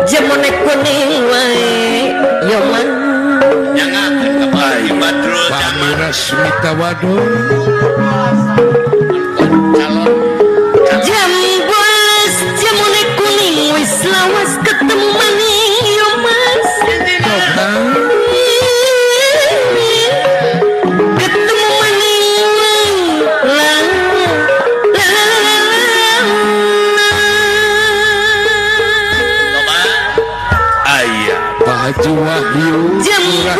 Jemone kuning wae yo man. Nyangakeun ka Pak Haji Badrul Pak Jamal. Lurah Smita Wadon. Calon Jambu alas jemone kuning wis lawas ketemu maning yo mas. Ketemu maning la la la la. Loba. Aya Pak Haji Wahyu. Jambu Lurah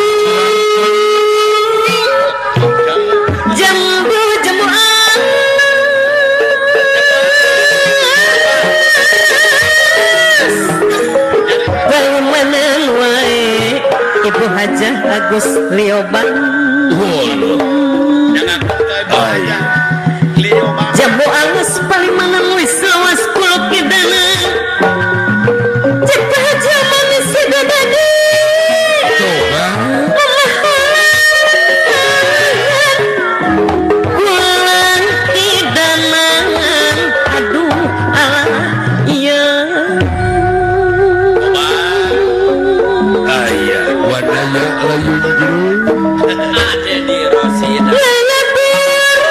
jambu jambu alas bagaimana wae Ibu Hajah Agus Lioban. Wolo. Nyangakeun ka Ibu Hajah Leo Bang. Jambu alas palimanan wis lawas kuluk kidana cepat jaman segadadi Coba. Kulang kidanan aduh alah iya. Loba. Aya wadaya layun jero. Ada di Rosida. Lalabur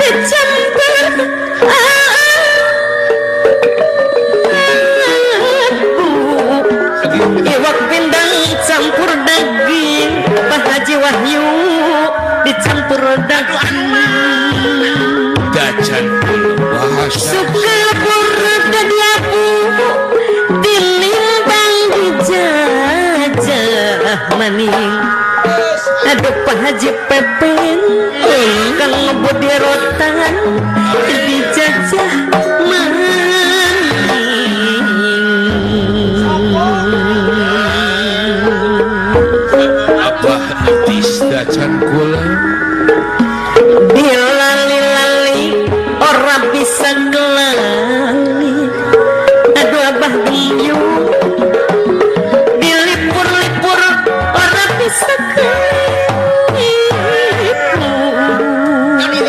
dicampur abu iwak pindang campur daging Pak Haji Wahyu dicampur daging. Dacan kula bahasa. Suka dadi abu tinimbang dijajah maning. Aduh Pak Haji Pepin kang ngebut di rotan dijajah maning. Abah Etis dacan kula. Dilali-lali ora bisa kelali. Aduh Abah Gembyu dilipur-lipur ora bisa kelipur. Aduh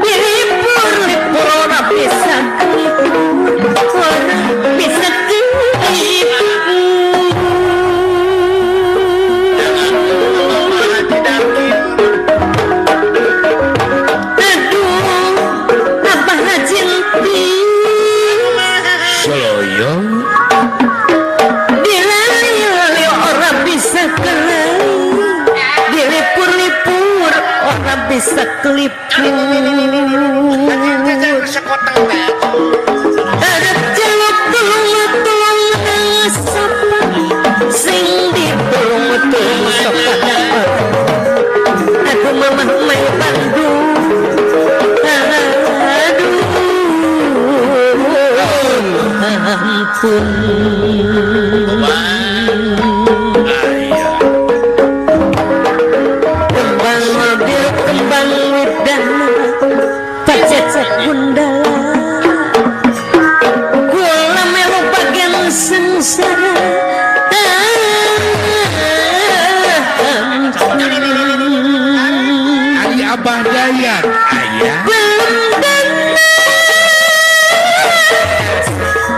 dilipur-lipur ora bisa kelipur, ora bisa kelipur. Bapak Haji Darkin. Aduh Abah Haji Entin Soloyo. dilali-lali ora bisa kelali, dilipur-lipur ora bisa kelipur. Sekoteng teh. Arep jaluk tulung tulung sapa sing ditulung tulung sapa. Aduh mamah mai Bandung aduh ampun. Loba. Aya Kembang mobil kembang widana pacecek gundala kula melu bagian sengsara. Ari Abah Dayat aya. Belum dana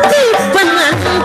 di penangkar.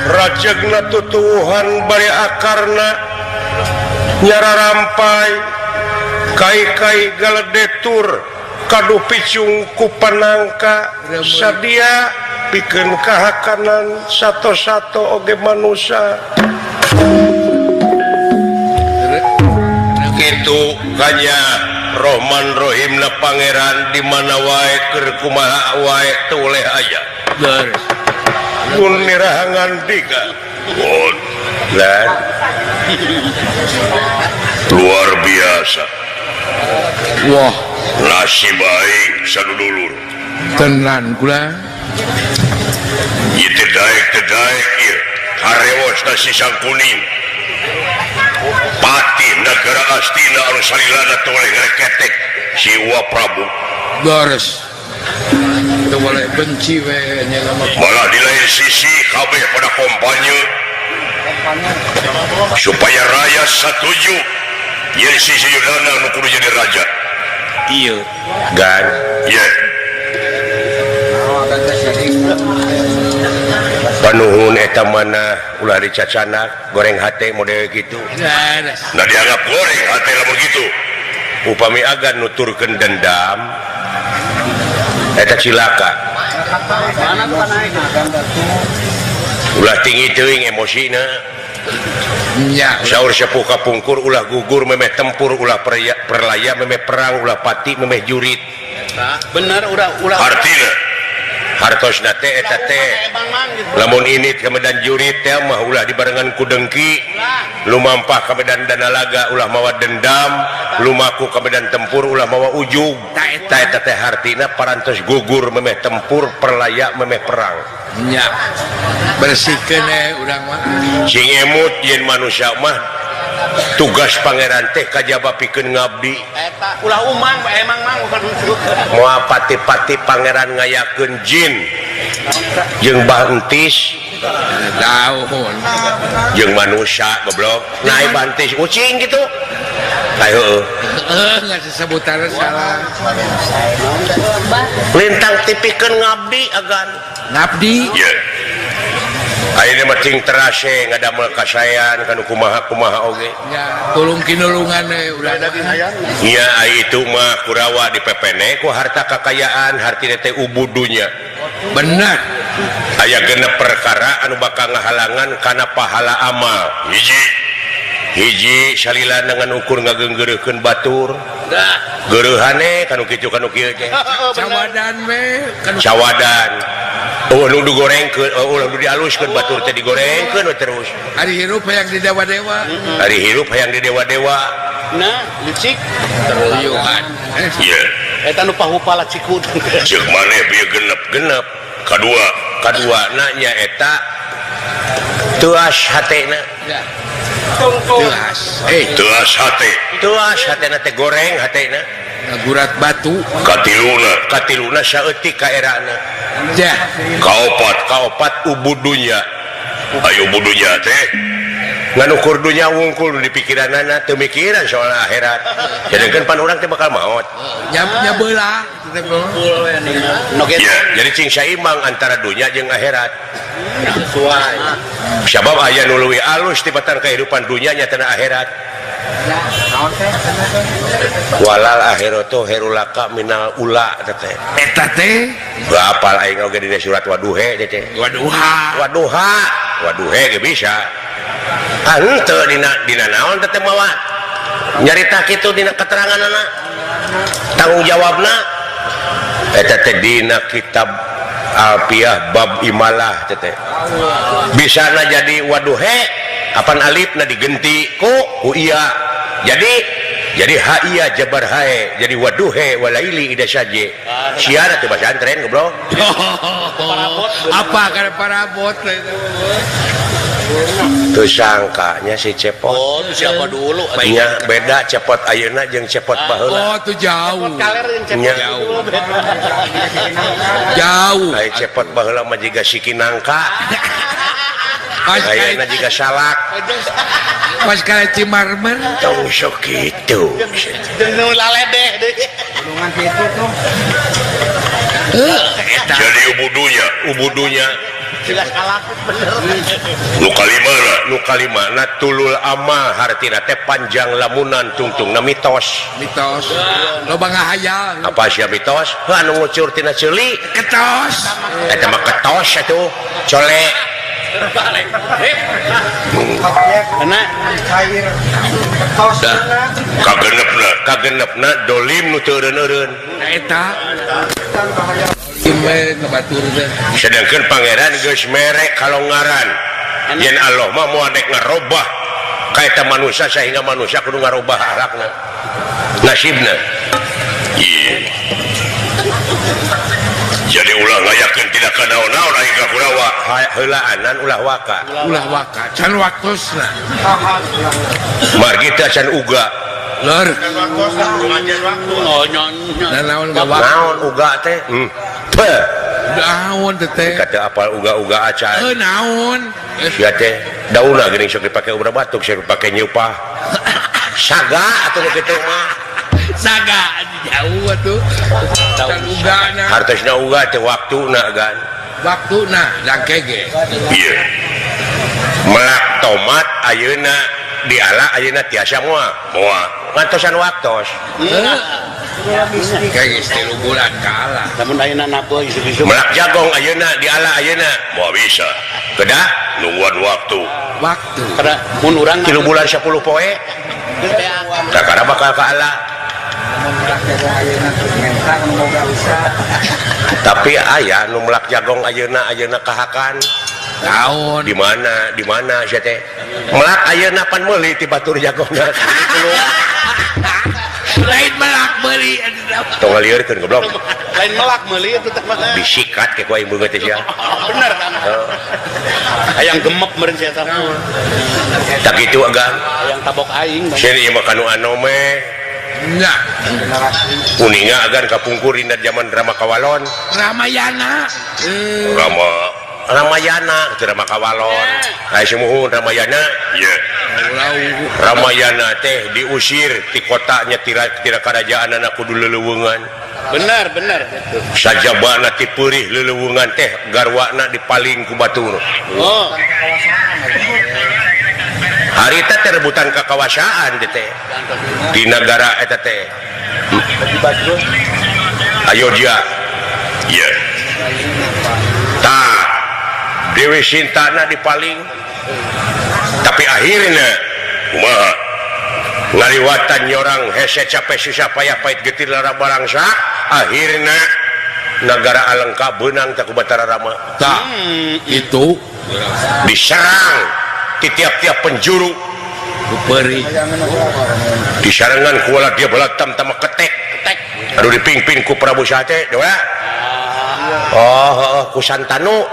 Rajegna tutuhan bari akarna nyara rampai kai-kai galedetur kadu picung ku panangka sadia pikeun kahakanan sato-sato oge manusia kitu kanya Rohman Rohimna pangeran di mana wae keur kumaha wae teu oleh aya. Mun nirahangan tiga dan luar biasa. Wah, nasib aing sadulur tenan kula. Ieu teh daek ieu harewos na si Sang Kuning. Patih negara Astina anu salilana teu boleh ngereketek si Wa Prabu. Leres. Teu boleh benci we nya malah di lain sisi kabeh pada kampanye supaya rakyat setuju yen si Suyudana nu kudu jadi raja. Iya. Gan, ye. Panuhun eta mana ulah dicacanak goreng hate model gitu. Nah dianggap goreng hate lamun gitu. Upami agan nuturkeun dendam eta cilaka. Ulah tinggi teuing emosina. Nya saur sepuh kapungkur ulah gugur memeh tempur ulah perlaya memeh perang ulah pati memeh jurit. Bener ulah ulah artina Hartosna teh eta teh lamun ini ke medan jurit teh mah ulah dibarengan ku dengki, lumampah ka medan danalaga ulah mawa dendam, lumaku ka medan tempur ulah mawa ujug. Ta eta teh hartina parantos gugur memeh tempur perlaya memeh perang. Nya. Bersihkeun urang mah. Sing emut yen manusia mah tugas pangeran teh kajaba pikeun ngabdi. Eta ulah umang emang mang bukan moal pati-pati pangeran ngayakeun jin jeung bantis daun jeung manusia goblok. Nah bantis ucing gitu. Ayo heueuh ngasesebutan salah. Lintang tipikeun ngabdi agan. Ngabdi. Ye. Ayeuna mah cing terase ngadamel kasaean kanu kumaha-kumaha oge. Nya, tulung kinulungan we urang. Nya ai itu mah Kurawa di pepene ku harta kakayaan hartina teh ubudunya. Bener. Aya genep perkara anu bakal ngahalangan kana pahala amal. Hiji. Hiji salila dengan ukur ngageunggeureuhkeun batur. Geureuhane kanu kitu kanu kieu teh. Cawadan we kanu cawadan. Oh nu digorengkeun, oh nu dialuskeun batur teh digorengkeun we terus. Ari hirup hayang di dewa-dewa. Ari hirup hayang di dewa-dewa. Nah, licik. Teruyuhan. Ieu. Eta nu pahupala cikud. Ceuk maneh bieu genep-genep. Kadua, kaduana nya eta teuas hatena. Teuas. Teuas hate. Teuas hatena teh goreng hatena. Ngagurat batu. Katiluna, katiluna saeutik kaerana. Jah. Kaopat, kaopat ubudunya. Ayo budunya teh. Nganukur dunya wungkul di pikiranana teu mikiran soal akhirat. Sedengkeun pan urang teh bakal maot. Nya beula Ya, jadi cing saimbang antara dunya jeung akhirat. Sesuai. Sabab aya nu leuwih alus tibatan kehidupan dunya nya teh akhirat. Walal akhiratu khairul laka minal ula teh. Eta teh apal aing oge dina surat Waduhe teh. Waduha. Waduha. Waduhe ge bisa. Ah henteu dina naon teh mawa. Nyarita kitu dina keteranganna. Tanggung jawabna eta teh dina kitab Alfiah bab imalah teh. Bisana jadi waduhe apan alifna digenti ku iya. Jadi ha iya jabar hae jadi waduhe walaili ida saje. Siara teh pesantren goblok. Apa kana parabot Tuh sangkanya si Cepot. Oh, siapa dulu? Nya beda Cepot ayeuna jeung Cepot baheula. Oh, tuh jauh. Nya jauh. Jauh. Ai Cepot baheula mah jiga siki nangka. Ayeuna jiga salak. Pas kali Cimarmer tong sok kitu. Jeung nu laledeh deui. Tulungan kitu tuh. Jadi ubudunya, ubudunya nu kalimana tulul amal hartina teh panjang lamunan tungtungna mitos. Mitos. Loba ngahayal. Apa sia mitos? Heuh anu ngucur tina ceuli ketos. Eta mah ketos atuh. Cole. Kena cair. Ketos. Kagenepna, kagenepna dolim nu teu eureun-eureun. Eta. Sedangkan pangeran geus mere kalongaran yen Allah mah moal dek ngarobah ka eta manusia sehingga manusia kudu ngarobah akhlakna nasibna. Iya. Jadi ulah ngayakeun tidak ka naon-naon ai ka Kurawa heulaanan ulah waka. Ulah waka can waktosna. Margi teh can uga. Lur. Naon uga teh? Naon teh? Kata apal uga-uga acan. Heuh naon? Sia teh daunna geuning sok dipake ubar batuk, sok dipake nyeupah. Saga atuh nu kitu mah. Saga jauh atuh. Can ugana. Hartosna uga teh waktuna gan. Waktuna dangkege. Ieu. Melak tomat ayeuna diala ayeuna tiasa moal. Moal. Ngantosan waktos. Kayak geus 3 bulan kalah. Lamun ayeuna nabeuh isuk-isuk. Melak jagong ayeuna diala ayeuna moal bisa. Kedah nungguan waktu. Waktu. Karena mun urang 3 bulan 10 poe. Kakara bakal kaala. Melak jagung ayeuna tuh menta nu boga usaha. Tapi aya nu melak jagong ayeuna ayeuna kahakan. Naon? Di mana? Di mana sia teh? Melak ayeuna pan meuli ti batur jagongna. Lain melak meuli. Tong ngaliurkeun goblok. Lain melak meuli itu teh mah. Disikat ke ku aing beungeut teh sia. Bener kan. Hayang gemep meureun sia teh. Tak kitu agan. Hayang tabok aing. Sieun ieu mah kanu anome. Nya. Kuninga agan kapungkur dina zaman Rama Kawalon. Ramayana. Rama Ramayana teu Rama Kawalon. Aya sumuhun Ramayana. Ye. Ramayana teh diusir ti kotanya tira karajaanana kudu leleuweungan. Benar, benar. Sajabana ti peurih leleuweungan teh garwana dipaling ku batur. Oh. Harita teh rebutan kakawasaan teh teh. Di nagara eta teh. Ayodhya. Ye. Tah Dewi Sintana dipaling. Tapi akhirnya kumaha ngaliwatan nyorang hese capek susah payah pahit getir lara barangsa akhirnya negara Alengka benang tak ku Batara Rama. Tah itu diserang di tiap-tiap penjuru peri disarangan kuala dia belatam tama ketek Ketek. Aduh dipingpin ku Prabu Sate dewa. Oh, oh, ku Santanu.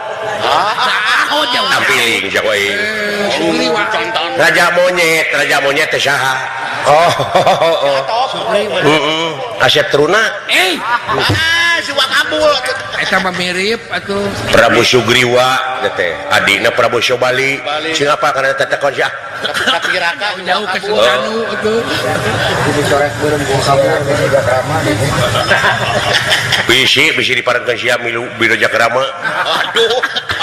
Oh, jauh. Tampiling siapa ini? Sugriwa. Raja monyet teh saha? Oh, oh, oh. Heeh. Asep Truna. Ah, si Wakabul. Eta mah mirip atuh. Prabu Sugriwa teh adina Prabu Sobali. Sing apa kana tetekon sia? Tapi raka Jauh ke Santanu atuh. Kudu coret beureum ku kabur geus jiga krama. Bisi bisi diparengkeun sia milu biro Jakrama. Aduh.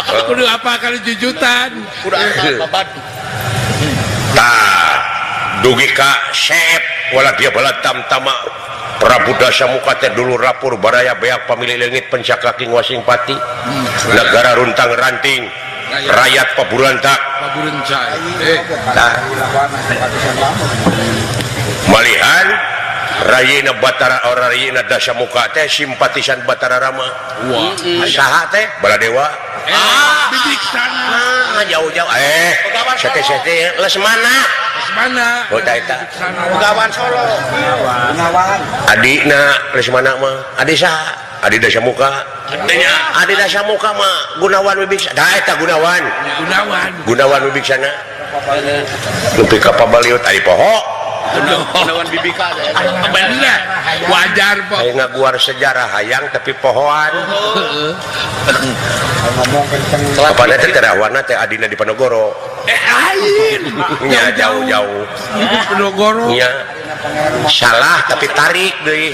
Kudu apa kali jujutan. Kudu apa babad. Tah dugi ka sep wala dia balatam tama Prabu Dasamuka teh dulu rapur baraya beak pamilih leungit pencak kaki wasing pati. Negara runtang ranting rakyat paburantak Paburencai. Tah malihan Rayina Batara orang Rayina Dasamuka teh simpatisan Batara Rama. Wah. Saha teh Baladewa. Bibiksana. Ah, jauh-jauh. Sete-sete Lesmana. Lesmana. Oh, ta eta. Begawan Solo. Gunawan. Adina Lesmana mah. Adi saha? Adi Dasamuka. Adanya. Adi Dasamuka mah Gunawan Wibiksana. Da eta Gunawan. Gunawan. Gunawan Wibiksana. Nepi ka pabaliut ari poho. Gunawan Bibika. Bener. Wajar po. Hayang ngaguar sejarah hayang tapi pohoan. Heeh. Ngomong kenceng. Apana teh terawana teh adina di Panogoro. Lain. Nya jauh-jauh. Di Panogoro. Nya. Salah tapi tarik deui.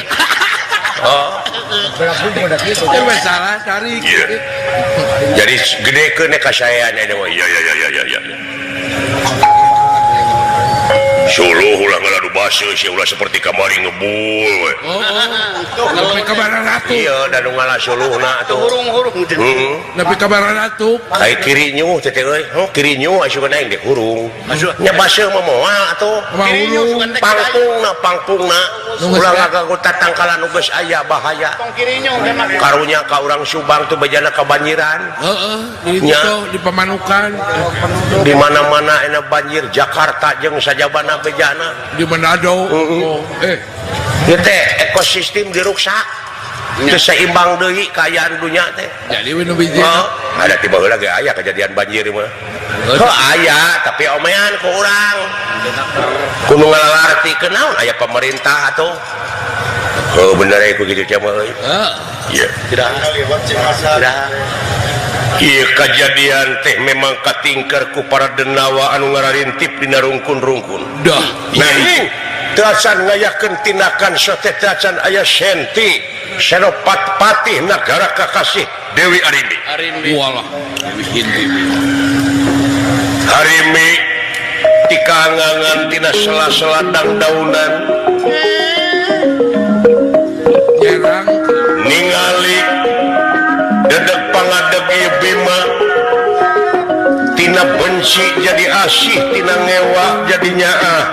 Oh. Itu salah tarik. Iya. Jadi gedekeun kasaean eta mah. Iya iya iya iya iya. Suluh ulah ngaladu basuh sia ulah seperti kamari ngebul we. Oh, oh. Nepi ka bararatu. Iya, da nu ngalah suluhna atuh. Hurung-hurung. Heeh. Nepi ka bararatu. Ai kiri nyuh teh euy. Oh, kiri nyuh asup aing dek hurung. Nya baseuh mah moal atuh. Mah hurung. Pangpungna pangpungna. Ulah ngaganggu tatangkalan nu geus aya bahaya. Karunya ka urang Subang tuh bejana kabanjiran. Heeh, di ditu di Pamanukan. Di mana-mana enak banjir Jakarta jeung sajabana bejana. Di Manado. Oh, Ieu teh ekosistem diruksak. Teu seimbang deui kaayaan dunya teh. Jadi we nu bijil. Oh, ada tiba heula ge aya kejadian banjir mah. Heuh aya tapi omean ku urang. Kudu ngalalarti kenaon aya pemerintah atuh. Heuh bener ku kitu teh mah euy. Heeh. Ieu. Tidak. Tidak. Ieu kejadian teh memang katingker ku para denawa anu ngararintip dina rungkun-rungkun. Dah. Nanging teu acan ngayakeun tindakan sote teu acan aya senti Senopat Patih Nagara Kakasih Dewi Arimbi. Arimbi. Walah, Dewi Hindi. Arimbi tikangangan tina sela-sela dangdaunan. Nyerang ningali dedeg pangadeg ieu Bima tina benci jadi asih tina ngewa jadi nyaah.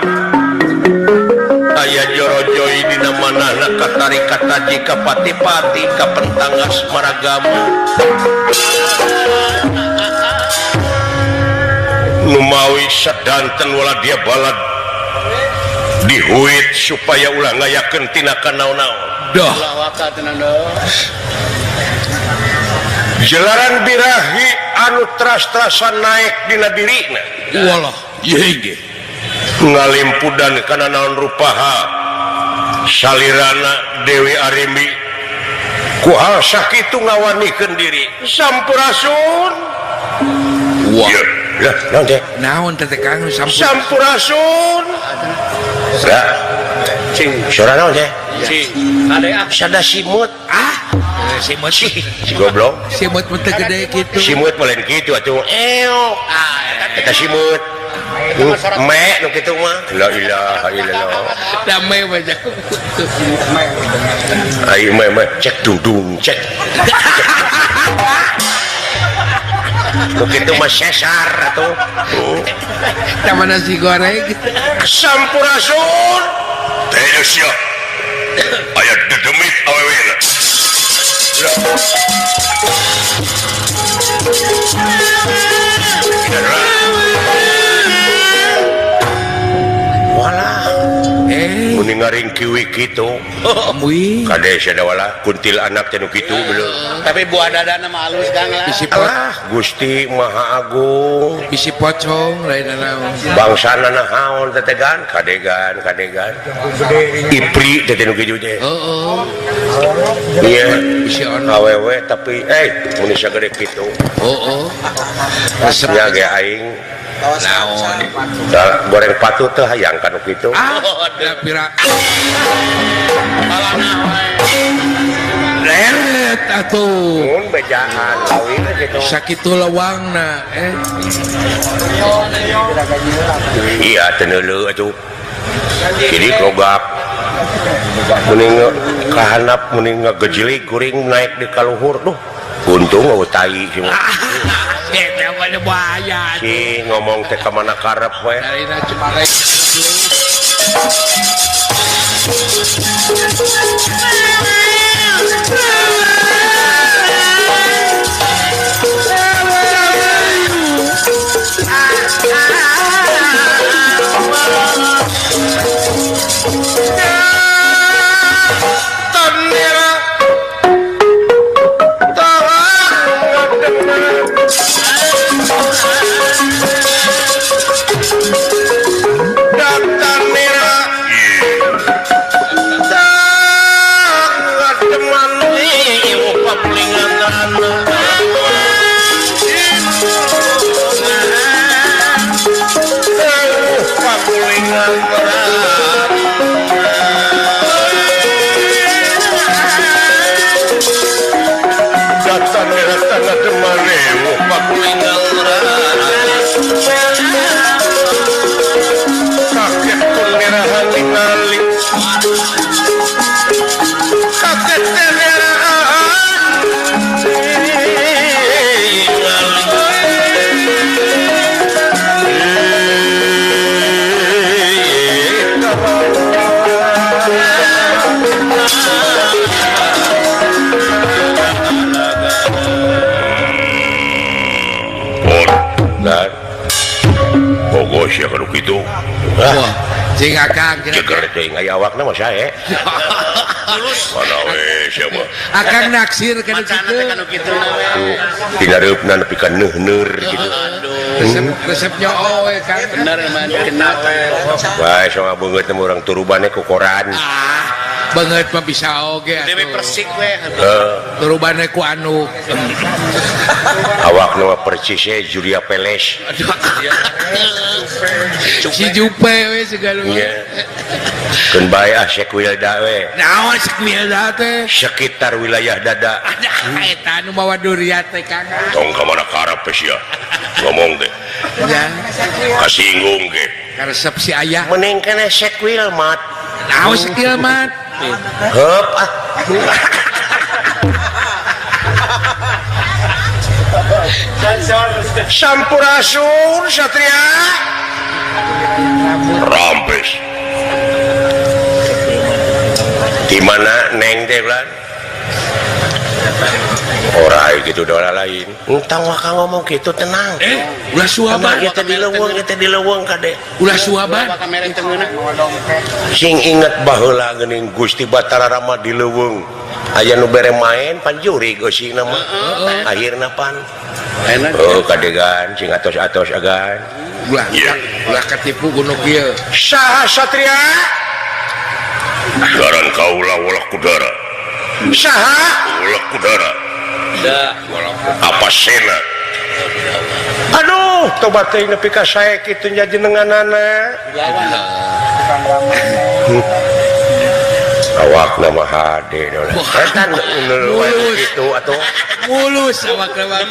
Aya jorojoi dina manah Silsilahna katarik kataji ka pati-pati ka pentang asmaragama. Numawi sadanten wala dia balad dihuit supaya ulah ngayakeun tinakan naon-naon. Dah. Jelaran birahi anu tras-trasan naik dina dirina. Walah, ieu ge. Ngalimpudan kana naon rupaha salirana Dewi Arimbi ku hal sakitu ngawanikeun diri. Sampurasun. Wah. Lah, naon teh? Naon teh Kang Sampurasun. Lah. Cing. Sora naon teh? Cing. Ade ah sada simut. Ah, simut si goblok. Simut mah teu gede kitu. Simut mah lain kitu atuh. Eo. Ah, eta simut. Me nu kitu mah. La ilaha illallah. Damai mah Ayo me me cek dudung cek. Nu kitu mah sesar atuh. Tah nasi goreng. Sampurasun. Teh sia. Aya dedemit awewena. Walah. Muni ngaringkiwi kitu. Kade sia wala kuntil anak teh nu kitu belum. Tapi buah dadana mah alus Kang lah. Alah, Gusti Maha Agung. Bisi pocong lain naon. Bangsana naon tetegan, kadegan, kadegan. Ipri teh nu kitu teh. Heeh. Iya, bisi ono. Awewe tapi mun sagede kitu. Heeh. Resepnya ge aing. Naon. Goreng patut teh hayang kanu kitu. Ah, da pira. Leret atuh. Mun bejaan kawin kitu. Sakitu lewangna Iya teu neuleuh atuh. Jadi logap. Mending kahanap mending ngagejilig kuring naik di kaluhur duh. Untung eueuh tai sih. Si ngomong teh ka mana karep we. Gitu. Wah, cing akang jeger teuing aya awakna mah sae. Mana we sia mah. Akang naksir kana kitu. Tina reupna nepi ka neuhneur kitu. Resep nyoo we Kang. Bener mah kena we. Bae sok beungeut mah urang turubane ku koran. Ah, beungeut mah bisa oge atuh. Dewe persik we. Turubane ku anu. Awakna mah percis Julia Peles. Si Jupe we segala. Nya. Keun bae ah Sekwilda we. Naon Sekwilda teh? Sekitar wilayah dada. Aduh, eta anu mawa durian teh Kang. Tong ka mana karep sia. Ngomong teh. Ya. Kasinggung ge. Karesep si ayah. Mending kana Sekwilmat. Naon Sekwilmat? Heup ah. Sampurasun Satria. Rampes. Di mana neng teh lan? Ora gitu dola lain. Entang waka ngomong gitu tenang. Ulah suaban kita di leuweung, kita di leuweung kade. Ulah suaban. Sing inget baheula geuning Gusti Batara Rama di leuweung. Aya nu bere main panjuri geusina mah. Akhirna pan. Oh kadegan sing atos-atos agan. Ulah ulah katipu gunung kieu. Saha satria? Ngaran kaula Wolok Kudara. Saha? Wolok Kudara. Apa sena? Aduh, tobat teuing nepi ka sae kitu nya jenenganana. Awakna mah hade eta nu kitu atuh. Mulus awakna mah.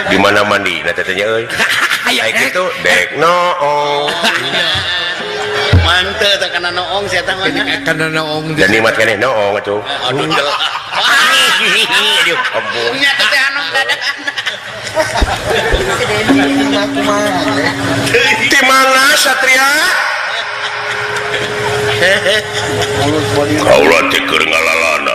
Di mana mandina teh nya euy? Aya kitu dek noong. Manteu teh kana noong sia teh mah. Kana noong. Dan nikmat keneh noong atuh. Aduh. Aduh, kebun. Nya teh anu dadakan. Di mana satria? Kaula teh keur ngalalana.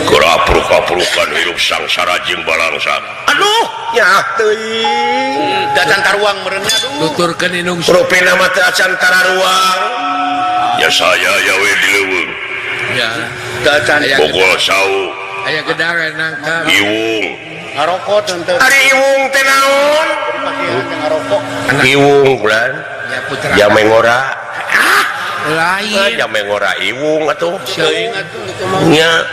Keur apruk-aprukan hirup sangsara jeung balangsa. Aduh, nyaah teuing. Da can taruang meureun aduh. Tuturkeun indung. Rupina mah teu acan tararuang. Ya saya ya we di leuweung. Ya. Da can Bogol sau. Aya gedang nangka. Iwung. Ngarokok teu. Ari iwung teh naon? Ngarokok. Iwung bulan. Ya putra. Jamengora. Lain. Jamengora iwung atuh. Teuing atuh Nya.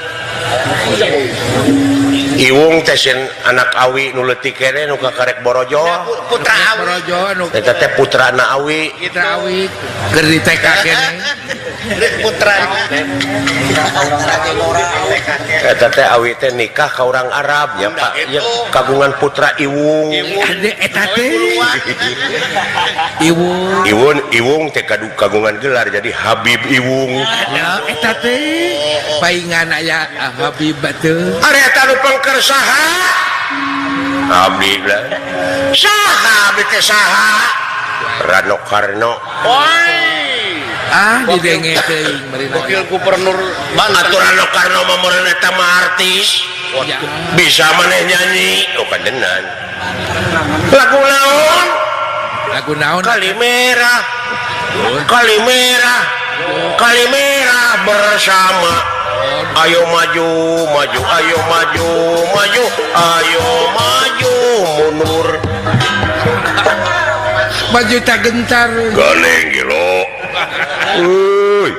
Iwung teh sieun anak awi nu leutik keneh nu kakarek borojo. Putra awi. Borojo nu eta teh putrana awi. Putra awi keur di TK keneh. Putra. Eta teh awi teh nikah ka urang Arab nya Pak. Ya kagungan putra Iwung. Eta teh Iwung. Iwung Iwung teh kagungan gelar jadi Habib Iwung. Eta teh paingan aya Habib teh. Ari eta nu pengker saha? Abdi lah. Saha abdi teh saha? Rano Karno. Oi. Ah didenge teuing meureun. Wakil Gubernur Banten. Atuh Rano Karno mah meureun eta mah artis. Bisa maneh nyanyi. Oh kandenan. Lagu naon? Lagu naon? Kali merah. Kali merah. Kali merah bersama. Ayo maju, maju, ayo maju, maju, ayo maju mundur. Maju tak gentar. Galeng gelo. Uy.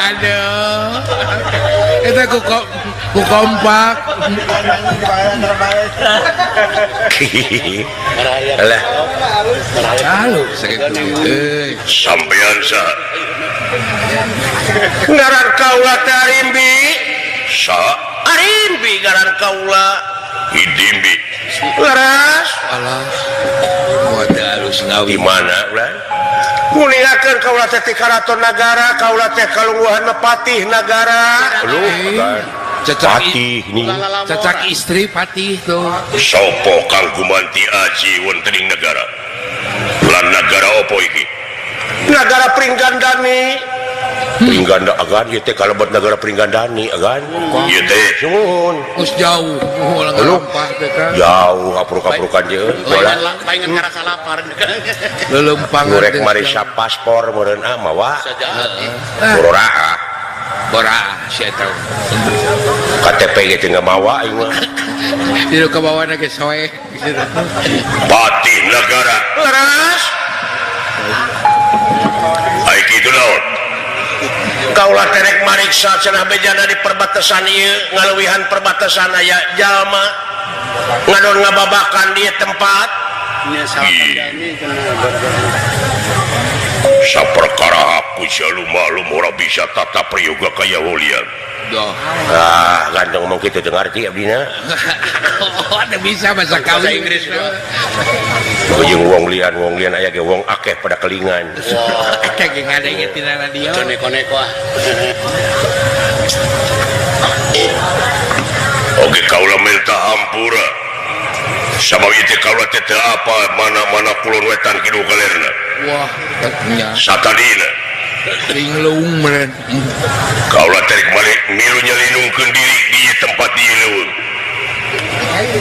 Aduh. Eta ku kompak. Alah. Halo, sakitu euy. Sampean saha? Ngaran kaula teh Arimbi. Sa? Arimbi ngaran kaula. Hidimbi. Leras. Alah. Moal alus ngawi. Di mana ulah? Muliakeun kaula teh ti karaton nagara, kaula teh kalungguhan patih nagara. Aduh, patih nih. Cacak istri patih tuh. Sopo kang gumanti aji wonten ing nagara? Lan nagara opo iki? Nagara Pringgandani. Pringganda agan ieu teh kalebet nagara Pringgandani agan. Ieu teh sungguhun. Geus jauh, ulah ngalampah teh kan. Jauh apruk-aprukan jeung. Paingan ngarasa lapar. Leuleumpangan. Ngurek marisa paspor meureun ah mawa. Bororaa. Bora sia eta. KTP ge teu mawa aing mah. Di nu kabawana ge soe. Patih nagara. Leras. Ai kitu naon? Kaulah terek mariksa cenah bejana di perbatasan ieu ngaluwihan perbatasan aya jalma ngadon ngababakan di tempat. Saperkara aku selalu maklum ora bisa tata prayoga kaya holian. Ah, ganteng ngomong kitu teu ngarti abdina. Oh, teu bisa bahasa Bahasa Inggris. Jeung wong lian aya ge wong akeh pada kelingan. Akeh ge ngadenge tina radio. Neko-neko ah. Oke kaula minta hampura. Sabab ieu teh kaula teh teu apa mana-mana kulon wetan kidul kalerna. Wah, nya. Satadina linglung meureun. Kaula teh rek balik milu nyelindungkeun diri di tempat di leuweung.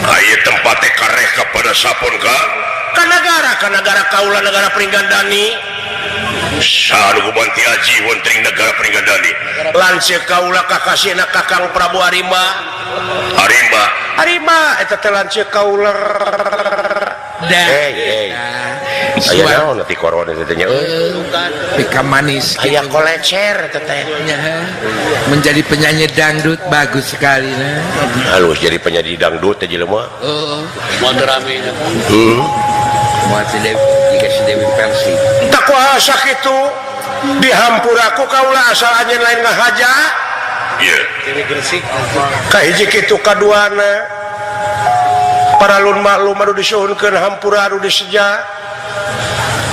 Aya tempat teh kareh kepada sapon ka? Ka negara kaula negara Pringgandani. Saha nu gumanti aji wonten negara Pringgandani? Lanceuk kaula kakasihna Kakang Prabu Arimba. Arimba. Arimba eta teh lanceuk kaula. Dah. Hey. Aya naon ti korona teh nya euy. Pika manis. Aya kolecer eta teh. Menjadi penyanyi dangdut bagus sekali nah. Halus jadi penyanyi dangdut teh jelema. Heeh. Moal teu rame nya. Heuh. Moal si Dewi jika si Dewi Persik. Tak kuasa kitu dihampura ku kaula asal anjeun lain ngahaja. Ieu. Dewi Gresik. Kahiji kitu kaduana. Paralun maklum anu disuhunkeun hampura anu diseja.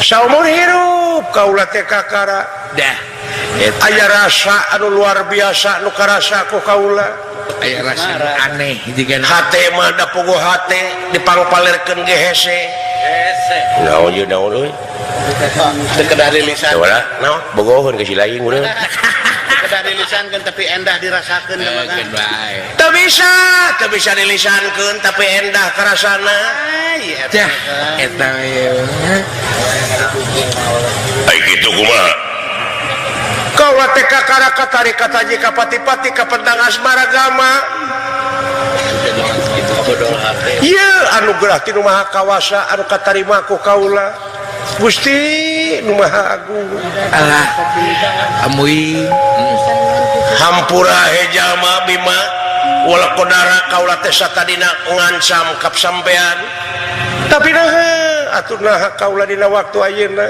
Saumur hirup kaula teh kakara. Dah. Aya rasa anu luar biasa nu karasa ku kaula. Aya rasa aneh jiga hate mah da puguh hate dipangpalerkeun ge hese. Hese. Naon ieu naon euy? Teu kedah dilisan. Naon? Bogoheun ka si lain urang. Kedah dilisankeun tapi endah dirasakeun mah kan. Teu bisa dilisankeun tapi endah karasana. Dah, eta we. Ai kitu kumaha? Kaula teh kakara katarik kataji ka pati-pati ka pentang asmara gama. Ieu anugerah ti Nu Maha Kawasa anu katarima ku kaula. Gusti Nu Maha Agung. Alah, amui hampura hejalma bima wala kodara kaula teh satadina ngancam kap sampean. Tapi naha atuh naha kaula dina waktu ayeuna.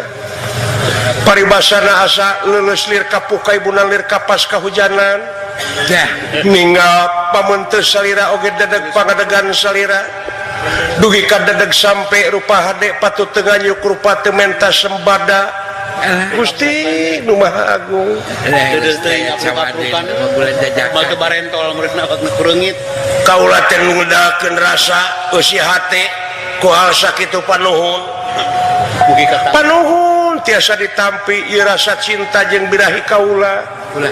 Paribasana asa leuleus lir kapuka ibuna lir kapas kahujanan. Dah ninggal pamunteus salira oge dedeg pangadegan salira. Dugi ka dedeg sampe rupa hade patut teu nganyuk rupa teu menta sembada. Gusti Nu Maha Agung. Batu barentol meureun awak nu kureungit. Kaula teh ngundalkeun rasa eusi hate ku hal sakitu panuhun. Panuhun tiasa ditampi ieu rasa cinta jeung birahi kaula. Ulah.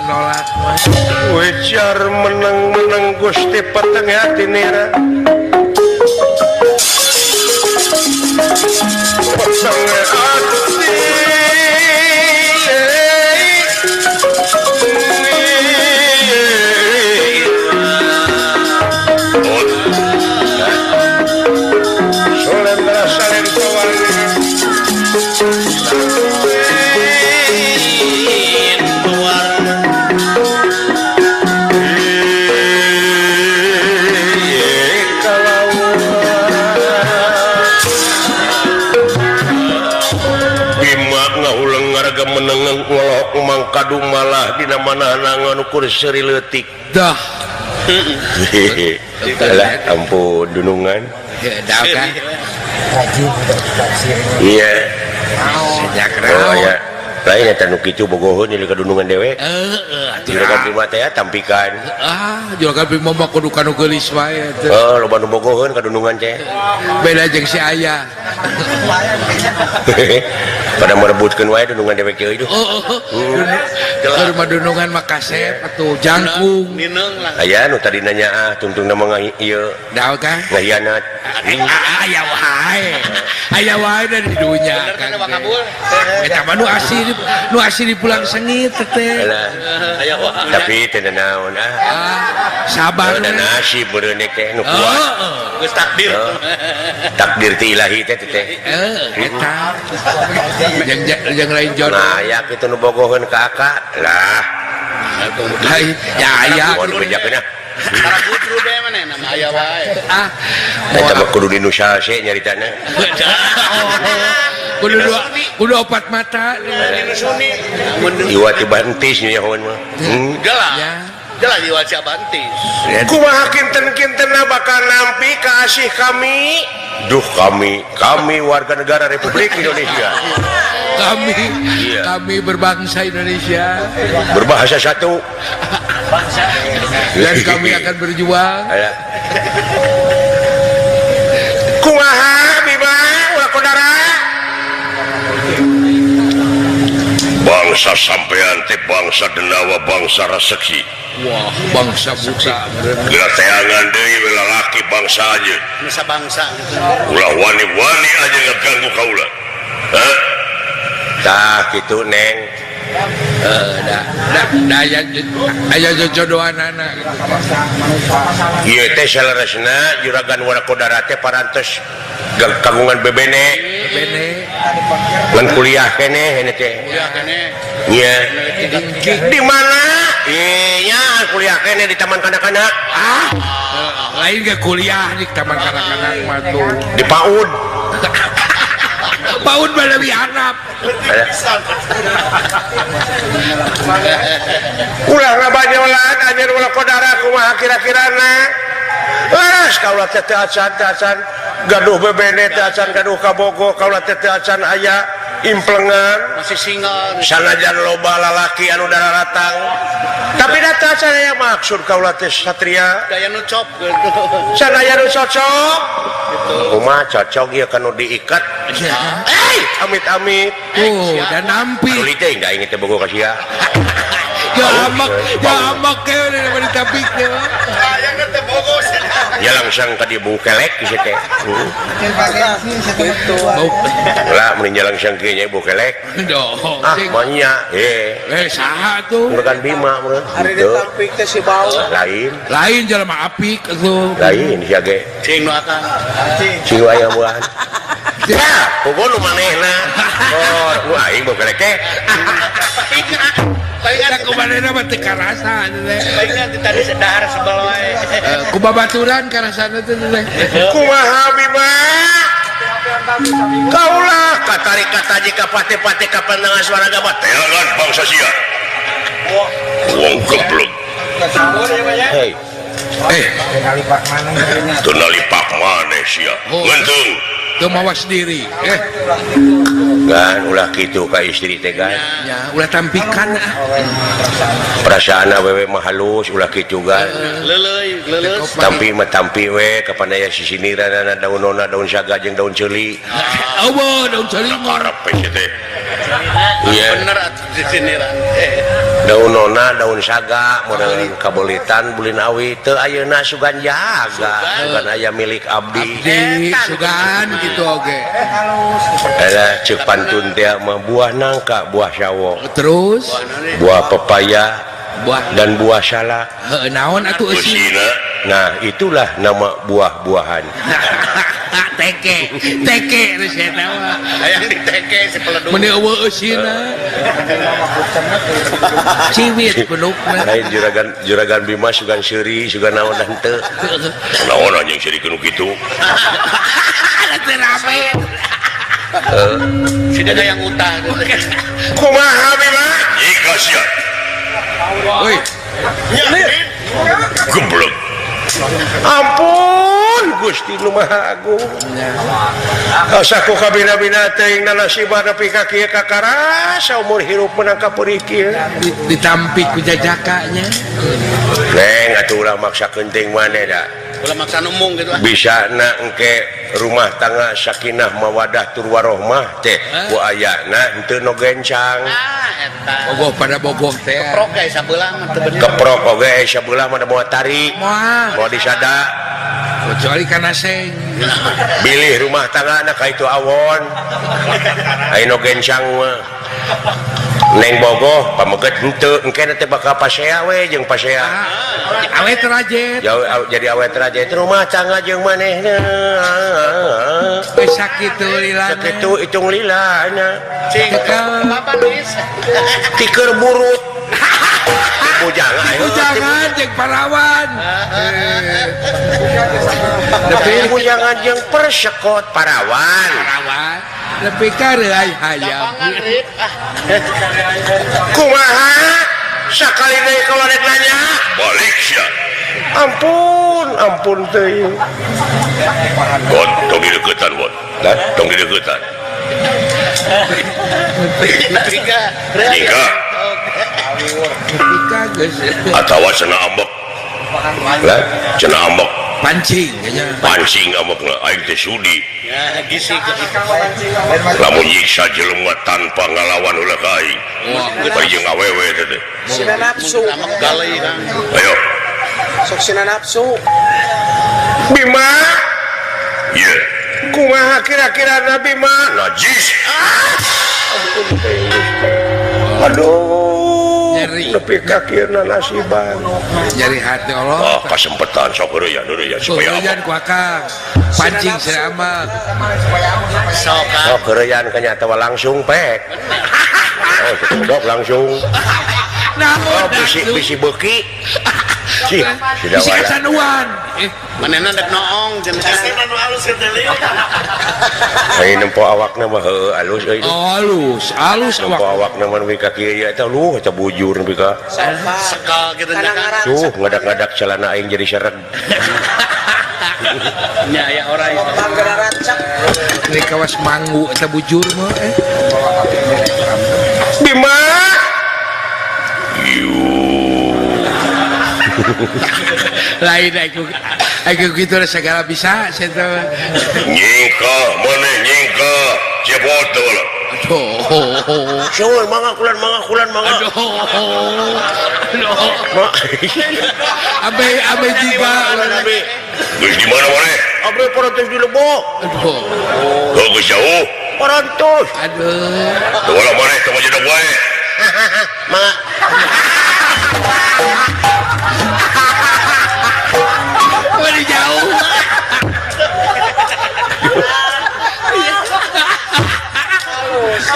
Nolak. Wejar meneng-meneng Gusti peteng hati nira. Peteng hati. Solendra salento wangi. Menengeng ngolok mangkadu malah dina manahna ukur seuri leutik. Dah. Alah ampun dunungan. Dah kan. Iya. Sejak oh ya. Lain eta nu kitu bogoheun ieu ka dunungan dewek. Heeh, atuh. Juragan Bima teh tampikan. Ah, Juragan Bima mah kudu kanu geulis wae teh. Heuh, loba nu bogoheun ka dunungan teh. Beda jeung si aya. Pada merebutkeun wae dunungan dewek ieu itu. Heeh. Keur dunungan mah kasep atuh jangkung. Nineung lah. Aya nu tadi nanya ah tungtungna mah ieu. Daun kan? Ngahianat. Aya wae. Aya wae da di dunya. Bener kana kabul. Eta mah nu asli nu asli pulang sengit teh. Tapi teu naon ah. Sabar. Da nasib meureun teh nu kuat. Geus takdir. Takdir ti ilahi teh teh. Heeh, eta. Jeung lain jodoh. Nah, aya kitu nu bogoheun ka akak. Lah. Hai, ya aya. Kudu bejakeun ah. Tara gudru bae manehna mah aya wae. Ah. Eta mah kudu di nu sase nyaritana. Kudu dua, kudu opat mata. Iwa ti bantis nyahoan mah. Jelas. Jelas iwa si bantis. Kumaha kinten-kintenna bakal nampi ka asih kami? Duh kami warga negara Republik Indonesia. Kami iya. Kami berbangsa Indonesia. Berbahasa satu. Bangsa. Dan kami akan berjuang. Bangsa sampean teh bangsa Denawa, bangsa Raseksi. Wah, bangsa buta. Geura teangan deui we lalaki bangsa aja. Nusa bangsa gitu. Ulah wani-wani aja ngaganggu kaula. Hah? Tah kitu Neng. Dah, dah, dah aya jojodohanana gitu. Ieu teh saleresna Juragan Warakodara teh parantos kagungan bebene. Bebene. Ngan kuliah keneh ini teh. Kuliah keneh. Nya. Di mana? Iya, kuliah keneh di taman kanak-kanak. Ah, lain ge kuliah di taman kanak-kanak mah tuh. Di PAUD. PAUD mah leuwih handap. Ulah ngabanyolan anjeun ulah kodara kumaha kira-kirana. Laras kaula teh teu acan gaduh bebene teu acan gaduh kabogo kaula teh teu acan aya implengan masih single sanajan loba lalaki anu dararatang tapi da teu acan aya maksud kaula teh satria daya nu cop gitu sanaya nu cocok kumaha cocok ieu kanu diikat eh amit-amit tuh dan nampi tuli teh da aing teh bogo ka sia jamak jamak ke udah ditampik teh hayang teh bogo ya langsung tadi bau kelek geus teh gitu lah mun langsung kieu nya bau kelek ah manya eh saha tuh Juragan Bima meureun ari ditampik teh si bau lain lain jelema apik atuh lain sia ge cing nu akang cing aya buahan ya pogo nu manehna oh nu aing bau kelek teh palingan kumanehna mah teu karasa teh palingan tadi dahar sebel wae ku babaturan karasana teh teh kumaha Bima kaulah katarik kataji ka pate-pate ka pandangan suara gabat teangan bangsa sia wong geblek hei eh teu nalipak maneh sia ngentung teu mawas diri eh gan ulah kitu ka istri teh gan nya ulah tampikan ah perasaan awewe mah halus ulah kitu gan leuleui leuleus tampi mah tampi we kapan aya sisiniranana daun nona daun saga jeung daun ceuli eueuh daun ceuli karep we teh iya bener atuh sisiniran daun nona daun saga model kabeulitan bulin awi teu ayeuna sugan jaga sugan aya milik abdi sugan gitu oge alah ceuk pantun teh mah buah nangka buah sawo terus buah pepaya buah dan buah salak heuh naon atuh eusina nah itulah nama buah-buahan teke teke geus eta mah hayang diteke si peledug meuni eueuh eusina ciwit penukna lain juragan juragan Bima sugan seuri sugan naon henteu naon anjing seuri kudu kitu teu rame si ada yang utah kumaha Bima jika sia euy geblek ampun Gusti nu Maha Agung asa ku kabina-bina teuing nanasiba nepi ka kieu kakarasa umur hirup menang ka peurih kieu ditampik ku jajakanya Neng atuh ulah maksa kenting maneh da ulah maksa numung gitu bisa na engke rumah tangga sakinah mawadah tur warohmah teh ku ayana henteu nu gencang ah eta bogoh pada bogoh teh keprok ge sabelah mah teu bener keprok oge sabelah mah moal tarik moal moal disada kecuali kana seng bilih rumah tangga na ka itu awon aya nu gencang mah Neng bogoh pameget henteu engke teh bakal pasea we jeung pasea awet rajet jadi awet rajet rumah tangga jeung manehna geus sakitu lilana sakitu hitung lilana cing apa Nis tiker burut bujangan bujangan jeung parawan tapi bujangan jeung persekot parawan parawan lebih ka reuay hayam kumaha sakali deui kalau rek nanya balik sia ampun ampun teuing Bon tong dideukeutan bon tong dideukeutan jika atawa cenah ambek lah cenah ambek Pancing kayaknya. Pancing amokna aing teh sudi. Lamun nyiksa jelema tanpa ngalawan ulah ka aing. Bari jeung awewe teh teh. Sina nafsu. Ayo. Sok sina nafsu. Bima. Ieu. Kumaha kira-kira Nabi mah? Najis. Aduh. Nyeri. Nepi ka kieuna nasiban. Nyeri hati Allah. Oh, kasempetan sok heureyan heureyan supaya heureyan ku akang. Pancing sia amak. Sok oh, heureyan kanya atawa langsung pek. Oh, sok langsung. Naon? Oh, bisi beuki. Sih, bisi kasanuan. Manehna dek noong cenah. Ai nempo awakna mah heueuh alus euy. Oh, alus, alus nempo awak. Awakna mah nepi ka kieu ieu eta luh eta bujur nepi ka. Sekal kitu nya kan. Tuh ngadak-ngadak celana aing jadi sereg. Nya aya orai. Ini kawas manggu eta bujur mah eh. Bima. Lain aku gitu segala bisa saya tahu. Nyingka mana nyingka cepot tuh. Aduh. Syukur mangga kulan mangga kulan mangga. Aduh. Abe abe tiba. Geus di mana mana? Abe parantos di Lebok. Aduh. Oh, geus jauh. Parantos. Aduh. Tuh lah mana tong aja wae. Mangga. Waduh jauh.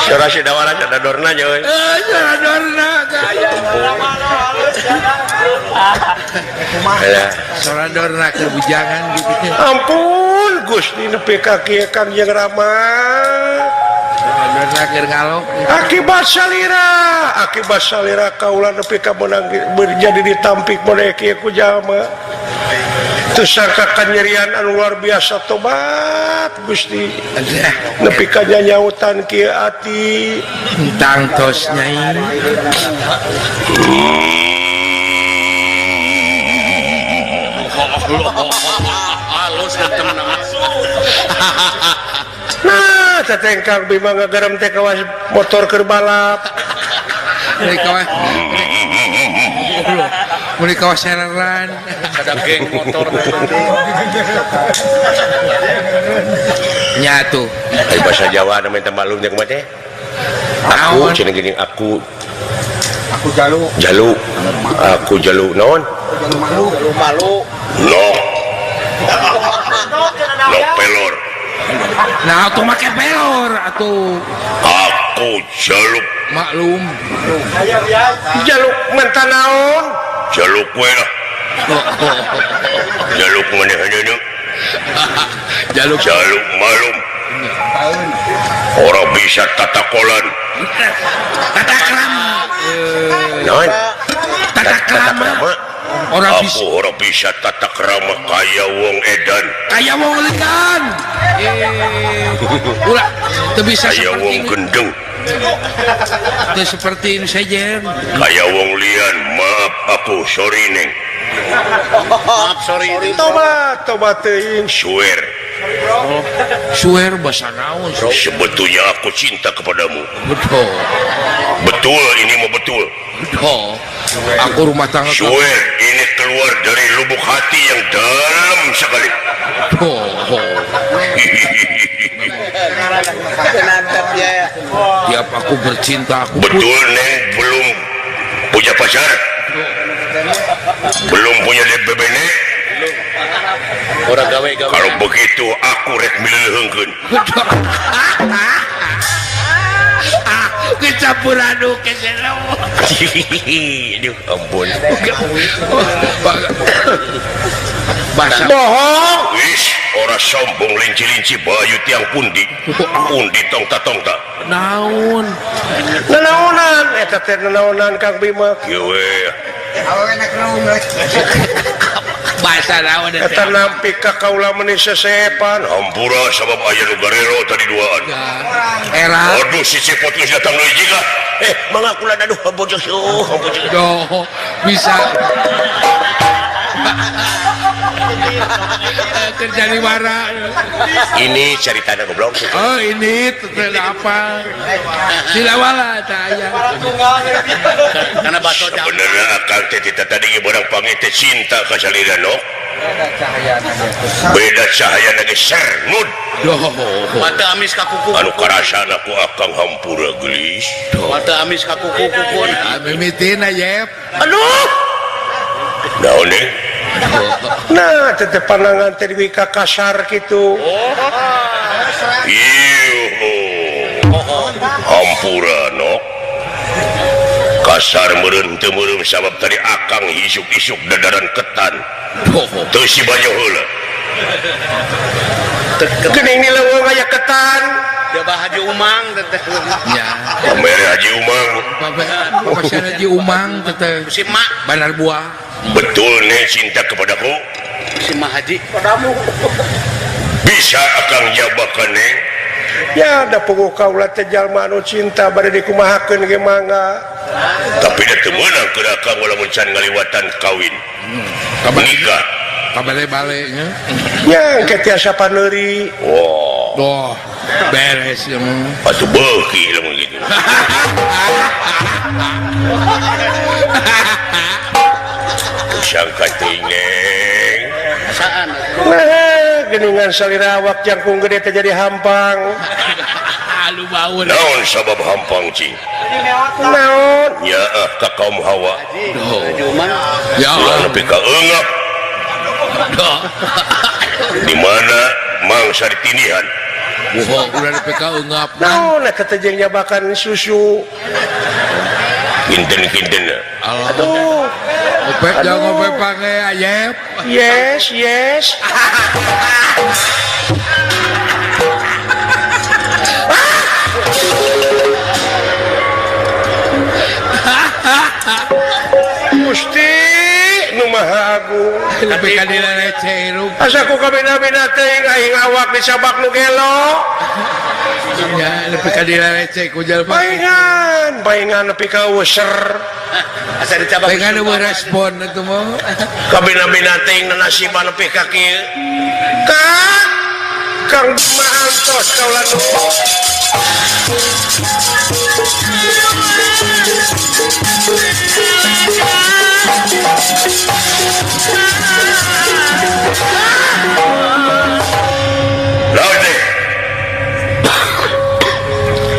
Suara si dawala ada dorna nya euy. Suara dorna. Suara dorna keur bujangan gitu. Ampun Gusti nepi ka kieu Kang Jeung Rama. Dorna keur ngalok. Akibat salira kaula nepi ka meunang jadi ditampik model kieu ku jalma. Teu sangka kanyerian anu luar biasa tobat Gusti. Nepi ka nyanyautan kieu ati. Tangtos nyai. Halus temen. Nah, teteh Kang Bima ngagerem teh kawas motor keur balap. Meni kawas sereran. Ada geng motor. Nya tuh. Ai bahasa Jawa namanya teh maklum jeung mah teh. Aku cenah geuning aku. Aku jalu. Jalu. Aku jalu naon? Jalu malu. Jalu malu. Nok. Nok pelor. Nah, atuh make pelor atuh. Aku jaluk maklum. Jaluk menta naon? Jaluk we lah. Jaluk maneh-maneh. Jaluk jaluk malum. Orang bisa tata kolan. Tata krama. Naon? Tata krama. Orang bisa, aku orang bisa tata krama kaya wong edan. Kaya wong edan. Ulah, teu bisa kaya seperti wong gendeng. Teu seperti ini saja. Kaya wong lian, maaf aku sorry neng. Maaf sorry. Tobat, tobat teuing. Swear. Oh, swear bahasa naon? Sebetulnya aku cinta kepadamu. Betul. Betul ini mau betul. Betul. Aku rumah tangga. Swear ini keluar dari lubuk hati yang dalam sekali. Oh, oh. Tiap aku bercinta aku betul neng belum punya pacar. Belum punya DBBN. Orang gawe-gawe. Kalau begitu aku rek mileuheungkeun. Kecampur aduk ke selo. Aduh, ampun. Bahasa bohong. Wis, ora sombong linci-linci bayu tiang pundi. Pundi tongta-tongta. Naon? Nanaonan eta teh nanaonan Kang Bima. Kieu we. Bahasa naon eta nampi ka kaula meuni sesepan. Hampura sabab aya nu garelo tadi duaan. Era. Aduh si cepot geus datang deui jiga. Mangga kula aduh bojoh Doh, bisa. Kerja di mana? Ini ceritanya goblok. Oh, ini apa? Silawala tanya. Karena baso sebenarnya akang teh tadi barang panggil teh cinta ka salira no. Beda cahaya lagi sernud. Mata amis ka kuku. Anu karasana ku akang hampura geulis. Mata amis ka kuku kukun. Mimitina yep. Aduh. Naon deui? Nah, tetep pandangan teh ka kasar kitu. Ieu. Hampura nok. Kasar meureun teu meureum sabab tadi akang isuk-isuk dadaran ketan. Teu si banyo heula. Geuning ni leuweung aya ketan. Coba Haji Umang teteh. Ya. Pamere Haji Umang. Pamere Haji Umang teteh. Si mak Bandar Buah. Betul nih cinta kepadaku. Si mak Haji. Padamu. Bisa akang jabakan neng. Ya da puguh kaula teh jalma anu cinta bade dikumahakeun ge mangga. Tapi da teu meunang keur akang lamun can ngaliwatan kawin. Nikah. Kabale-bale nya. Nya engke tiasa paneuri. Wah. Doh, beres ya mah. Atuh beuki lamun kitu. Sangka teuing neng. Saan? Nah, geuningan salira awak jangkung gede teh jadi hampang. Lu bau. Naon sabab hampang cing? Naon? Nyaah ka kaum Hawa. Ya ulah nepi ka eungap. Di mana mangsa ditinihan? Wah, ulah nepi ka eungap. Naon eta teh jeung nyabakan susu. Kinten-kinten. Aduh. Ngopek jangan ngopek pange ayep. Yes, yes. Gusti nu Maha Agung. Lebih ka dilereceh hirup. Asa ku kabina-bina teuing aing awak disabak nu gelo. Ya, lebih ka dilereceh ku jalma. Paingan, paingan nepi ka user. Asa dicabak. Paingan eueuh respon atuh mah. Kabina-bina teuing nanasiban nepi ka kieu. Kang Kang Bima antos kaula nu.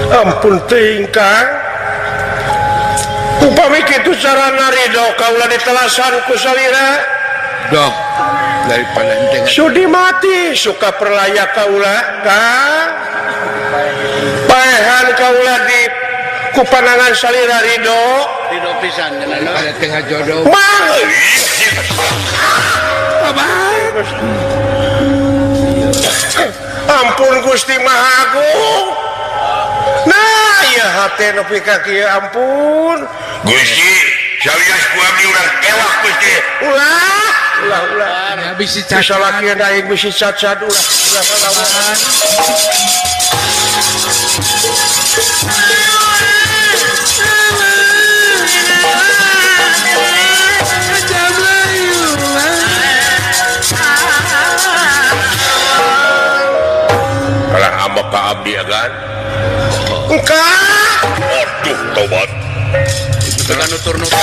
Ampun teuing Kang. Upami kitu carana ridho kaula ditelasan ku salira. Doh, daripada ente sudi mati suka perlaya kaula Kang. Paehan kaula di ku panangan salira ridho. Ridho pisan daripada tengah jodoh. Mah. Ampun Gusti Maha Agung. Nah, ya hate nepi ka kieu ampun. Gusti, sawios ku abdi urang ewak Gusti. Ulah, ulah, ulah. Ya bisi cacat. Salakieun aing bisi cacat ulah, ulah salawan. Kalah ambek ka abdi agan. Engka. Aduh tobat. Bukan nutur-nutur.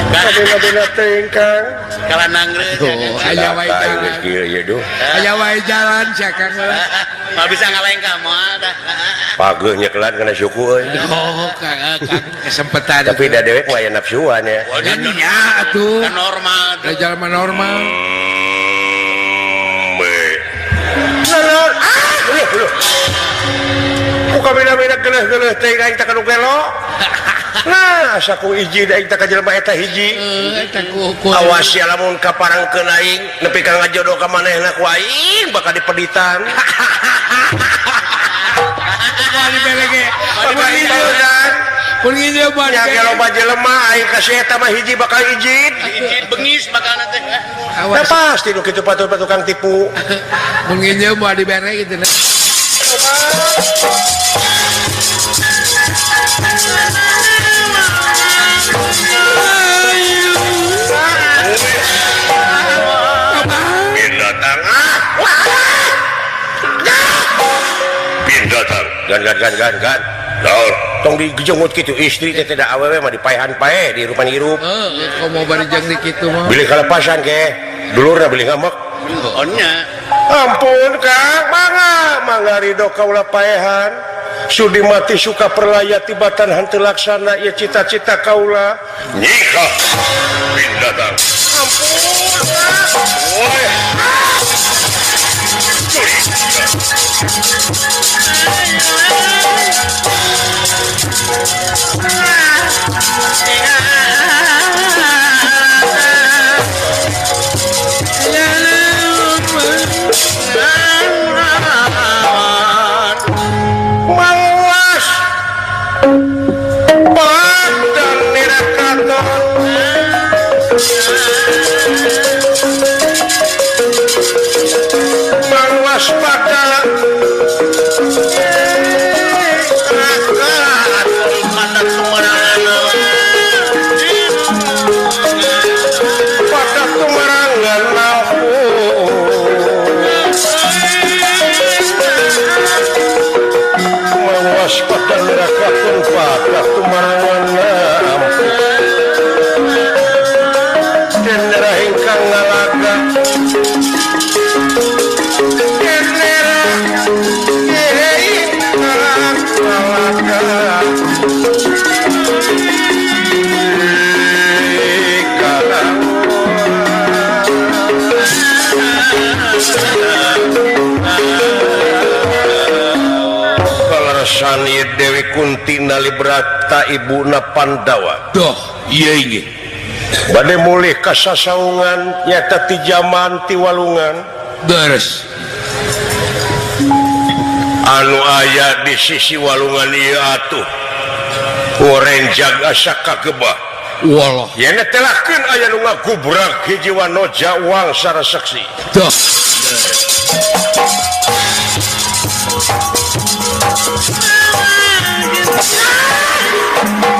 Kabina-bina teuing Kang. Kalah nangreut. Aya wae jalan. Aya wae jalan sia Kang. Moal bisa ngalengkah moal dah. Pageuh nyekelan kana suku euy. Oh, Kang, kesempatan. Tapi da dewek mah aya nafsuan ya. Nya atuh. Kan normal. Da jalma normal. Naon? Ah, leuh leuh. Ku kabina-bina geuleuh-geuleuh teuing aing teh ka nu gelo. Nah, asa ku iji da aing teh ka jelema eta hiji. Eta ku awas ya lamun kaparangkeun aing nepi ka ngajodoh ka manehna ku aing bakal dipeditan. Moal dibere ge. Pun nginjeum moal Ya ge loba jelema aing ka si eta mah hiji bakal ijid. Ijid bengis bakal teh. Nah, pasti nu kitu patut tukang tipu. Mun nginjeum moal dibere kitu. Gan gan gan gan gan. Naon? Tong digejongut kitu istri teh teh da awewe mah dipaehan pae di hirupan hirup. Heeh, komo bari jeung di kitu mah. Bilih kalepasan ke. Dulurna bilih ngamek. Oh nya. Ampun Kang, mangga mangga ridho kaula paehan. Sudi mati suka perlaya tibatan henteu laksana ieu cita-cita kaula. Nyikah bindatang. Ampun. Woi. Mawas badan nirakaton mawas pada pada tumarangan mawas pada nirakaton pada tumarangan denera ingkang ngalaga denera ingkang ngalaga Kaleresan ieu Dewi Kunti Nalibrata ibuna Pandawa. Doh, ieu inggih. Bade mulih ka sasaungan nyata ti jaman ti walungan. Beres. Anu aya di sisi walungan ieu atuh. Orenjag asa kagebah. Walah. Yen telahkeun aya nu ngagubrak hiji wanoja wangsa reseksi. Doh.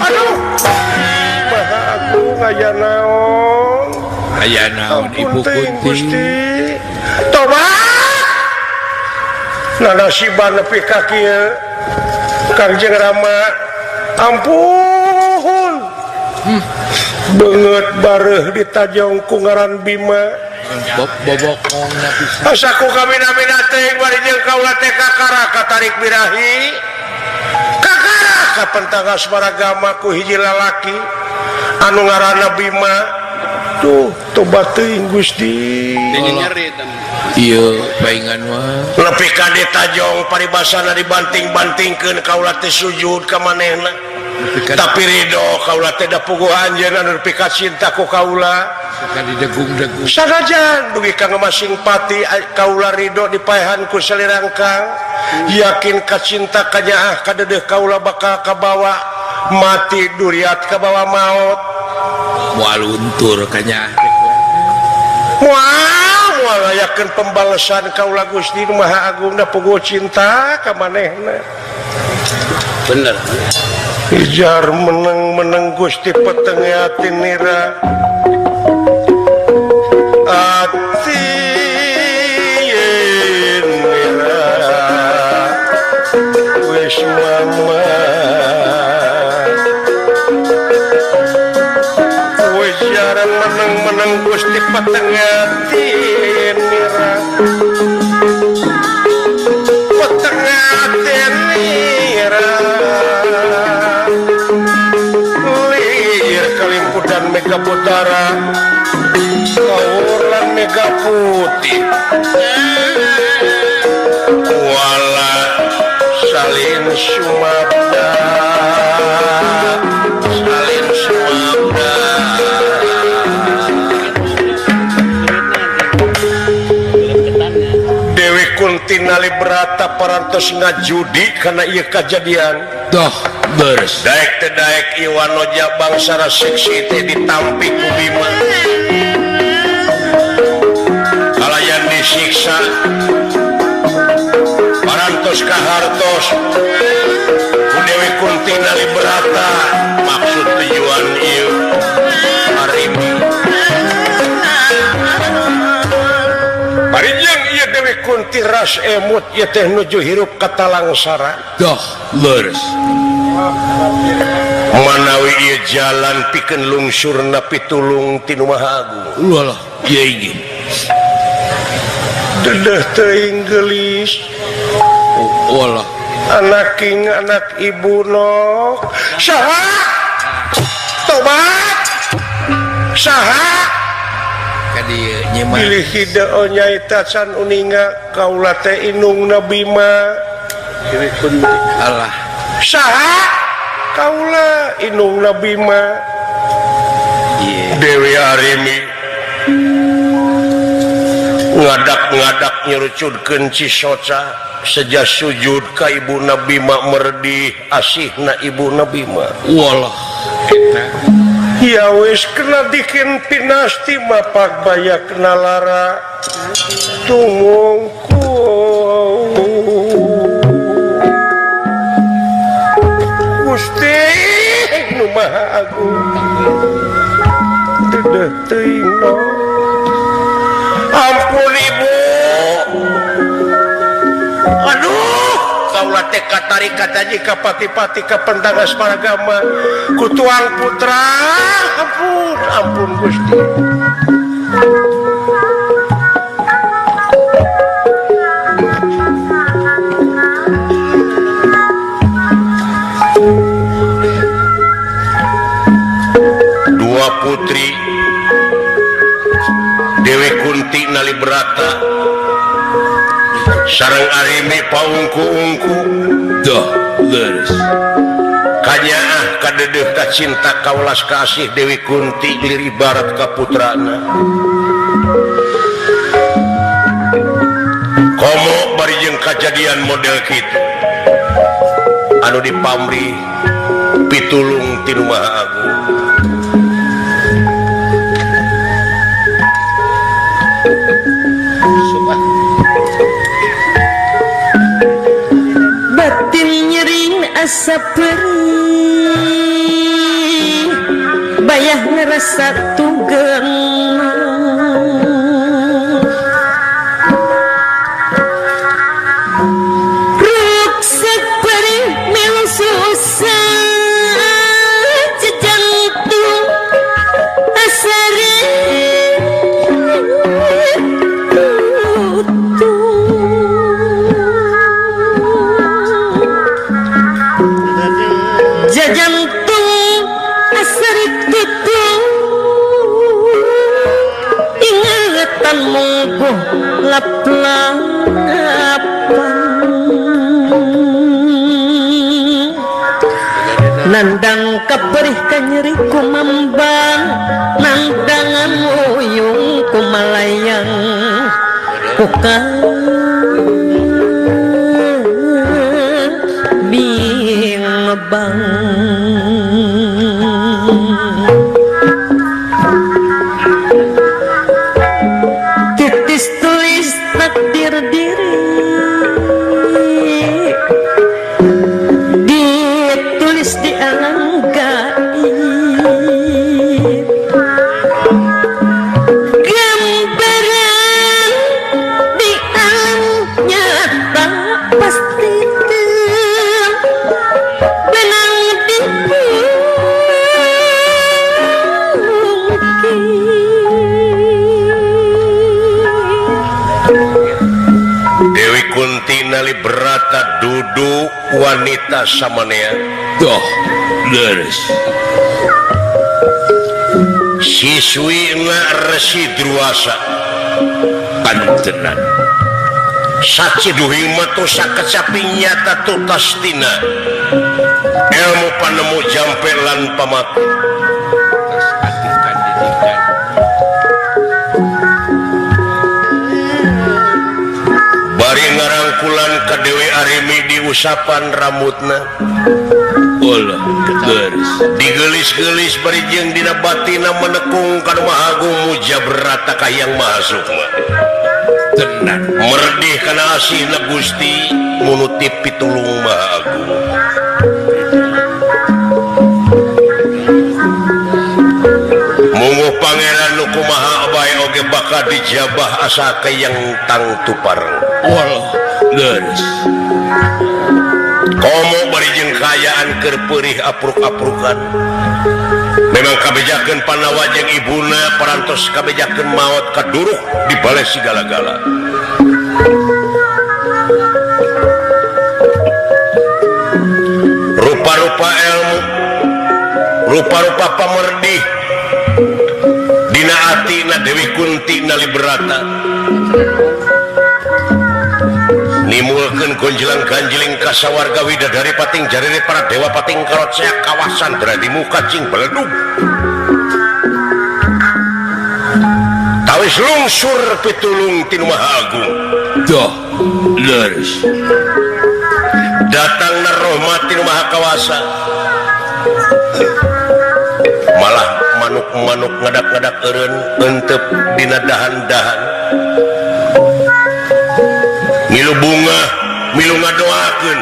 Aduh. Maha agung aya naon? Aya naon Ibu Kunti? Gusti. Tobat. Nanasiban nepi ka kieu. Kangjeng Rama ampun. Beungeut bareuh ditajong ku ngaran Bima. Bobokong na pisan. Asa ku kamina-mina teuing bari jeung kaula teh kakara katarik birahi. Kakara kapentang asmaragama ku hiji lalaki anu ngaranna Bima. Tuh tobat teuing Gusti. Ieu paingan mah. Nepi ka ditajong paribasana dibanting-bantingkeun kaula teh sujud ka manehna. Tapi ridho kaula teh da puguh anjeun anu nepi ka cinta ku kaula. Didegung-degung. Sanajan dugi ka ngamasing pati kaula ridho dipaehan ku salirangkang. Yakin ka cinta kanyaah kadedeuh kaula bakal kabawa mati duriat kabawa maot. Moal luntur kanyaah. Moal moal ayakeun pembalesan kaula Gusti nu Maha Agung da puguh cinta ka manehna. Bener. Ijar meneng-meneng Gusti peteng ati nira. Ati nira wis mama wis jarang meneng-meneng Gusti peteng ati nira peteng ati nira lir kalimputan mega putara kawuran mega putih wala salin sumabda salin sumabda Dewi Kunti Nalibrata parantos ngajudi kana ieu kajadian. Doh beres. Daek teh daek ieu wanoja bangsa raseksi teh ditampi ku Bima. Kalayan disiksa parantos kahartos ku Dewi Kunti Nalibrata maksud tujuan ieu harimi. Barijeng ieu Dewi Kunti Jeung tiras emut ieu teh nuju hirup katalangsara. Doh leres. Manawi ieu jalan pikeun lungsurna pitulung ti Nu Maha Agung. Ulah ieu inggih. Dedeh teuing geulis. Walah anak king anak ibu nok. Saha? Tobat. Saha? Pilih hideo nyaita can uninga kaula teh indungna Bima. Alah. Saha? Kaula indungna Bima. Dewi Arimi ngadak-ngadak nyerucudkeun cisoca seja sujud ka ibuna Bima merdih asihna ibuna Bima. Walah eta. Ya wis kena dikin pinasti mapak bayak kena lara tumungku Gusti Nu Maha Agung dedeh teuing ampun ibu. Aduh kaula teh katarik kataji ka pati-pati ka pentang asmaragama ku tuang putra. Ampun ampun Gusti. Dua putri Dewi Kunti Nalibrata sareng Arimi paungku-ungku. Doh leres. Kanyaah kadedeuh ka cinta kaulas kasih Dewi Kunti lir ibarat ka putrana. Komo bari jeung kajadian model kitu anu dipamrih pitulung ti Nu Maha Agung. Batin nyering asa perih bayah ngerasa tugeng ruksak perih melu susah jejantung asa jantung asari tutung ingatan mungguh lap-lapan nandang kaperih kanyeri kumambang nandangan uyung kumalayang kukang bang titis tulis takdir diri ditulis di alam gaib gambaran di alam nyata pasti Dewi Kunti Nalibrata duduk wanita samanea. Doh leres. Siswina Resi Druasa pantenan saciduhing matu sakecapi nyata tutastina ilmu panemu jampe lan pamati. Bari ngarangkulan ka Dewi Arimi diusapan rambutna. Ulah leres. Digelis-gelis bari jeung dina batina menekung ka Nu Maha Agung mujabrata ka Hyang Maha Sukma. Tenan merdih kana asihna Gusti munutip pitulung Maha Agung. Munguh pangeran nu kumaha bae oge bakal Bakal dijabah asa yang tangtu pareng. Walah, leres. Komo bari jeung kaayaan keur peurih apruk-aprukan. Memang kabejakeun Pandawa jeung ibuna parantos kabejakeun maot kaduruk di bale sigala-gala. Rupa-rupa ilmu, rupa-rupa pamerdih dina atina Dewi Kunti Naliberata nimulkeun gonjelang ganjeling kasawarga widadari pating jarire para dewa pating karot sea kawasan di muka cing beledug tawis lungsur pitulung tinu Maha Agung. Doh, leres. Datangna rahmat tinu Maha Kawasa malah manuk-manuk ngadak-ngadak eureun entep dina dahan-dahan milu bunga milu ngadoakeun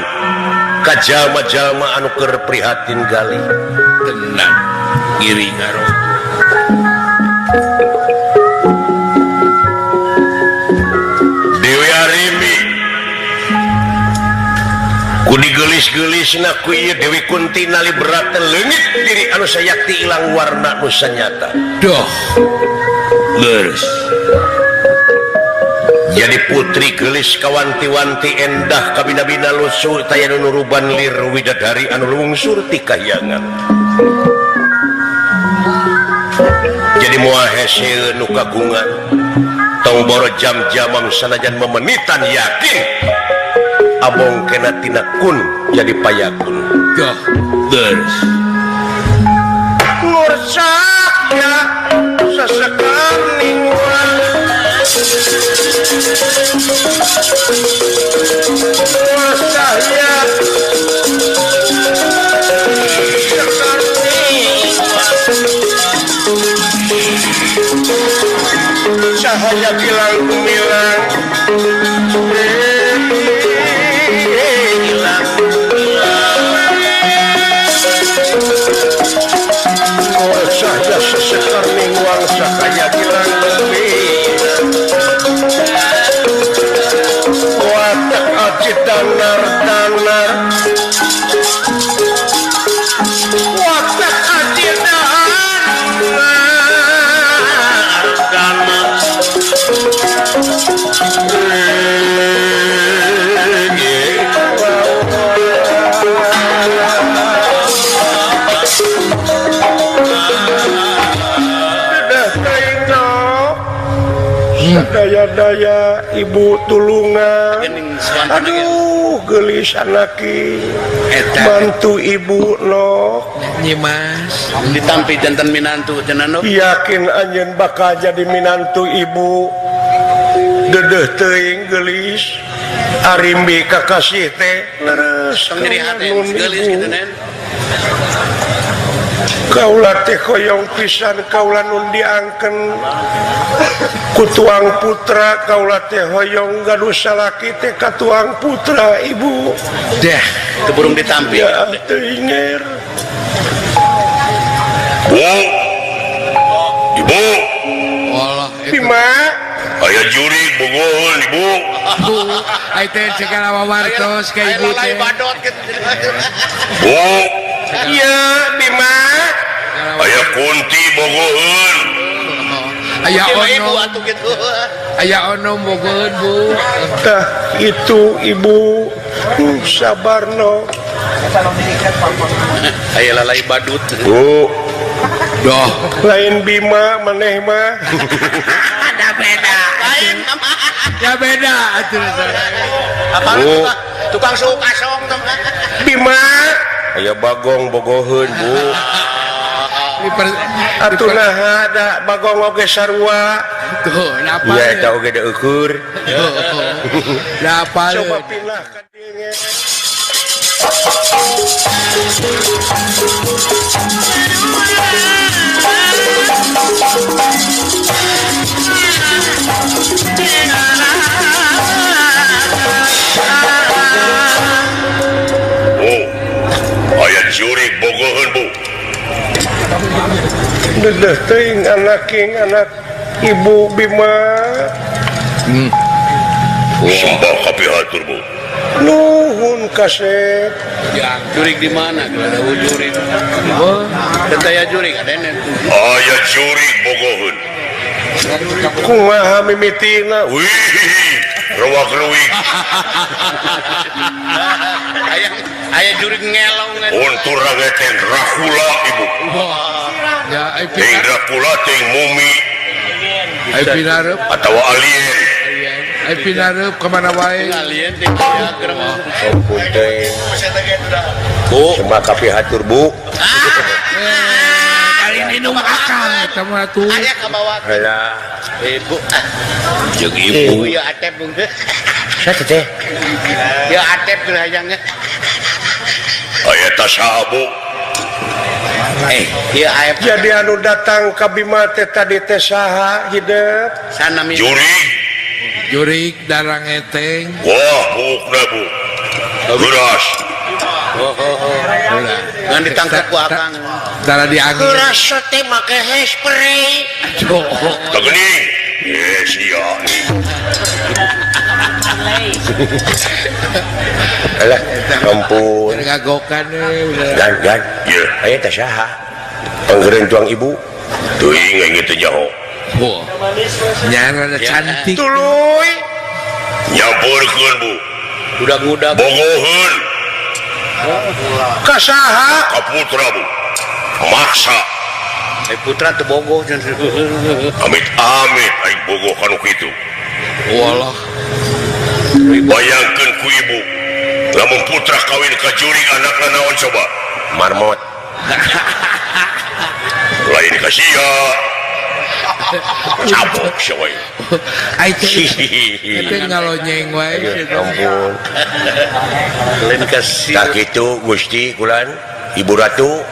ka jalma-jalma anu keur prihatin gali tenang ngiring ngaro. Dewi Arimbi ku digelis-gelisna ku ieu Dewi Kunti Naliberata leungit diri anu sayakti ilang warna nu sanyata. Doh, leres. Jadi putri gelis kawanti-wanti endah kabina-bina lusuh taya nu nuruban lir widadari anu lungsur ti kahyangan. Jadi moal hese nu kagungan tong boro jam-jamang sanajan memenitan yakin abong kena tina kun jadi payakun. Doh, leres. Ngursakna sasekam ningguan saya cahaya gilang gumilang gilang oh cahaya sesekar mingguang cahaya gilang gumilang watak aji danar-danar watak aji danar-danar daya-daya ibu tulungan aduh gelis anaki bantu ibu nok nyimas ditampi jantan minantu cenah yakin anjeun bakal jadi minantu ibu dedeh teuing gelis arimbi kakasih teh leres nyeri hate gelis kitu nen kaula teh hoyong pisan kaula nun diangken ku tuang putra kaula teh hoyong gaduh salaki teh ka tuang putra ibu deh keburung ditampi ya teu inger bu ibu walah Bima aya juri bogoheun ibu bu ai teh segala wawartos ka ibu teh bu iya Bima aya Kunti bogoheun aya ono aya ono bogoheun bu tah itu ibu sabarno aya lalai badut bu doh lain Bima maneh mah ada beda lain ya beda atuh apa tukang suuk asong Bima aya Bagong bogoheun bu atuh naha da Bagong oge sarua tuh napa ya eta oge deukur napa coba pindah ka dieu ge. Oh, aya jurig bogoheun bu. Dedeh teuing anak king anak Ibu Bima. Sembah kapihatur Bu. Nuhun kasep. Ya, jurig di mana? Ada jurig. Oh, teu jurig ada Aya jurig bogoheun. Kumaha mimitina? Wih, ruwak-ruwik. Aya aya jurig ngelong. Untur rangeten Dracula Ibu. Ya, ting Dracula ting mumi. Ai pinareup atawa alien. Ai pinareup ka mana wae? Alien ting Viagra mah. Punten. Bu, sembah kapihatur Bu. Kali minum akang eta mah tuh. Aya kabawa. Halah, Ibu. Jeung ibu. Ieu Atep bung. Saha teh? Ya Atep teu hayangnya. Aya tas saha Bu? Ieu Aep. Jadi anu datang ka Bima teh tadi teh saha hidep? Sanami. Jurig. Jurig darang eteng. Wah, bukna Bu. Geras. Oh, oh, oh. Ngan ditangkap ku akang. Tara diangin. Geras teh make hairspray. Teu geuning. Yes, iya. Alah, ampun. Ngagokan we. Gan, gan. Ye, aya teh saha? Panggeureun tuang ibu. Teuing aing teu nyaho. Wah. Nya rada cantik. Tuluy. Nyampeurkeun Bu. Budak-budak. Bogoheun. Ka saha? Ka putra Bu. Maksa. Eh putra teu bogoh. Amit-amit aing bogoh kanu kitu. Walah. Bayangkeun ku ibu. Lamun putra kawin ka jurig anakna naon coba? Marmot. Lain ka sia. Cabok sia wae. Ai teh ngalonyeng wae. Ampun. Lain ka sia. Tah kitu Gusti kulan Ibu Ratu.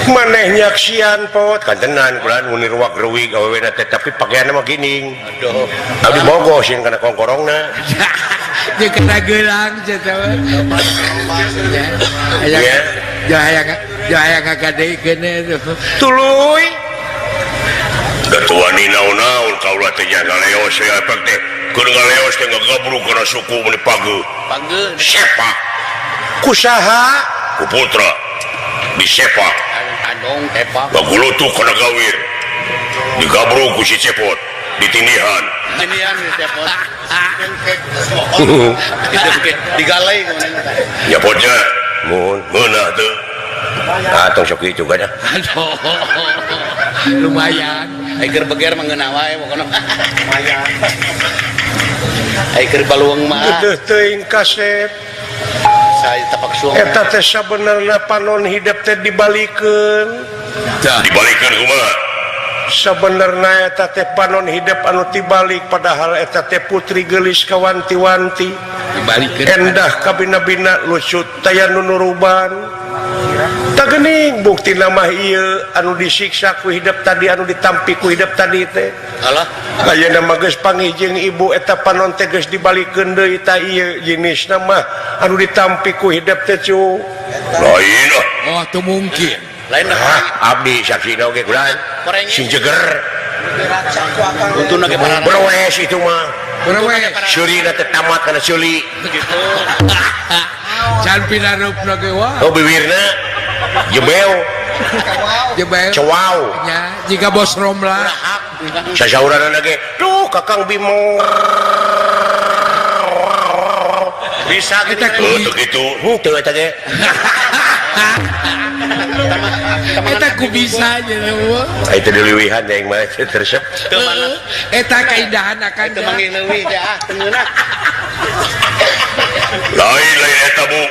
Maneh nyaksian pot kantenan kulan mun ruwak ruwig awewena teh tapi pakaianna mah gining. Aduh. Abdi bogoh sieun kana kongkorongna. Jeung kena gelang cenah teh. Aya hayang ngagadekeun tuh. Tuluy. Datuani naon-naon kaula teh nya ngaleos ya efek teh. Keur ngaleos teh ngagabruk kana suku mun pageuh. Pageuh. Sepak. Ku saha? Ku putra. Disepak. Andong tepak. Bagulutuk kana gawir. Digabruk ku si Cepot, ditindihan. Tindihan si Cepot. Digalai kumaha. Nyapotnya. Mun meunah teu. Ah, tong sok kitu kan. Aduh. Lumayan. Ai keur beger mah ngeunah wae pokona. Lumayan. Ai keur baluang mah. Geudeuh teuing kasep. Saya tapak suang. Eta teh sabenerna panon hidep teh dibalikeun. Dibalikeun kumaha? Sabenerna eta teh panon hidep anu tibalik padahal eta teh putri geulis kawanti-wanti. Dibalikeun. Endah kabina-bina lucut taya nu nuruban. Tah geuning buktina mah ieu anu disiksa ku hidep tadi anu ditampi ku hidep tadi teh. Alah, ayeuna mah geus panggih jeung ibu eta panon teh geus dibalikeun deui ta ieu jenisna mah anu ditampi ku hidep teh cu. Lain ah. Oh, teu mungkin. Lain ah, abdi saksina oge kulan. Sing jeger. Untuna ge berwes itu mah. Berwes. Seulina teh tamat kana seuli. Gitu. Can pinarupna ge wah. Oh bibirna jebeu. Jebeu. Cewau. Nya, jika bos Romla. Sasauranna ge, duh Kakang Bimo. Bisa eta ku kitu. Henteu eta ge. Eta ku bisa nya eueuh. Eta dileuwihan aing mah teresep. Eta kaindahan akan teu manggih leuwih teh ah teu ngeunah. Lain-lain eta Bu.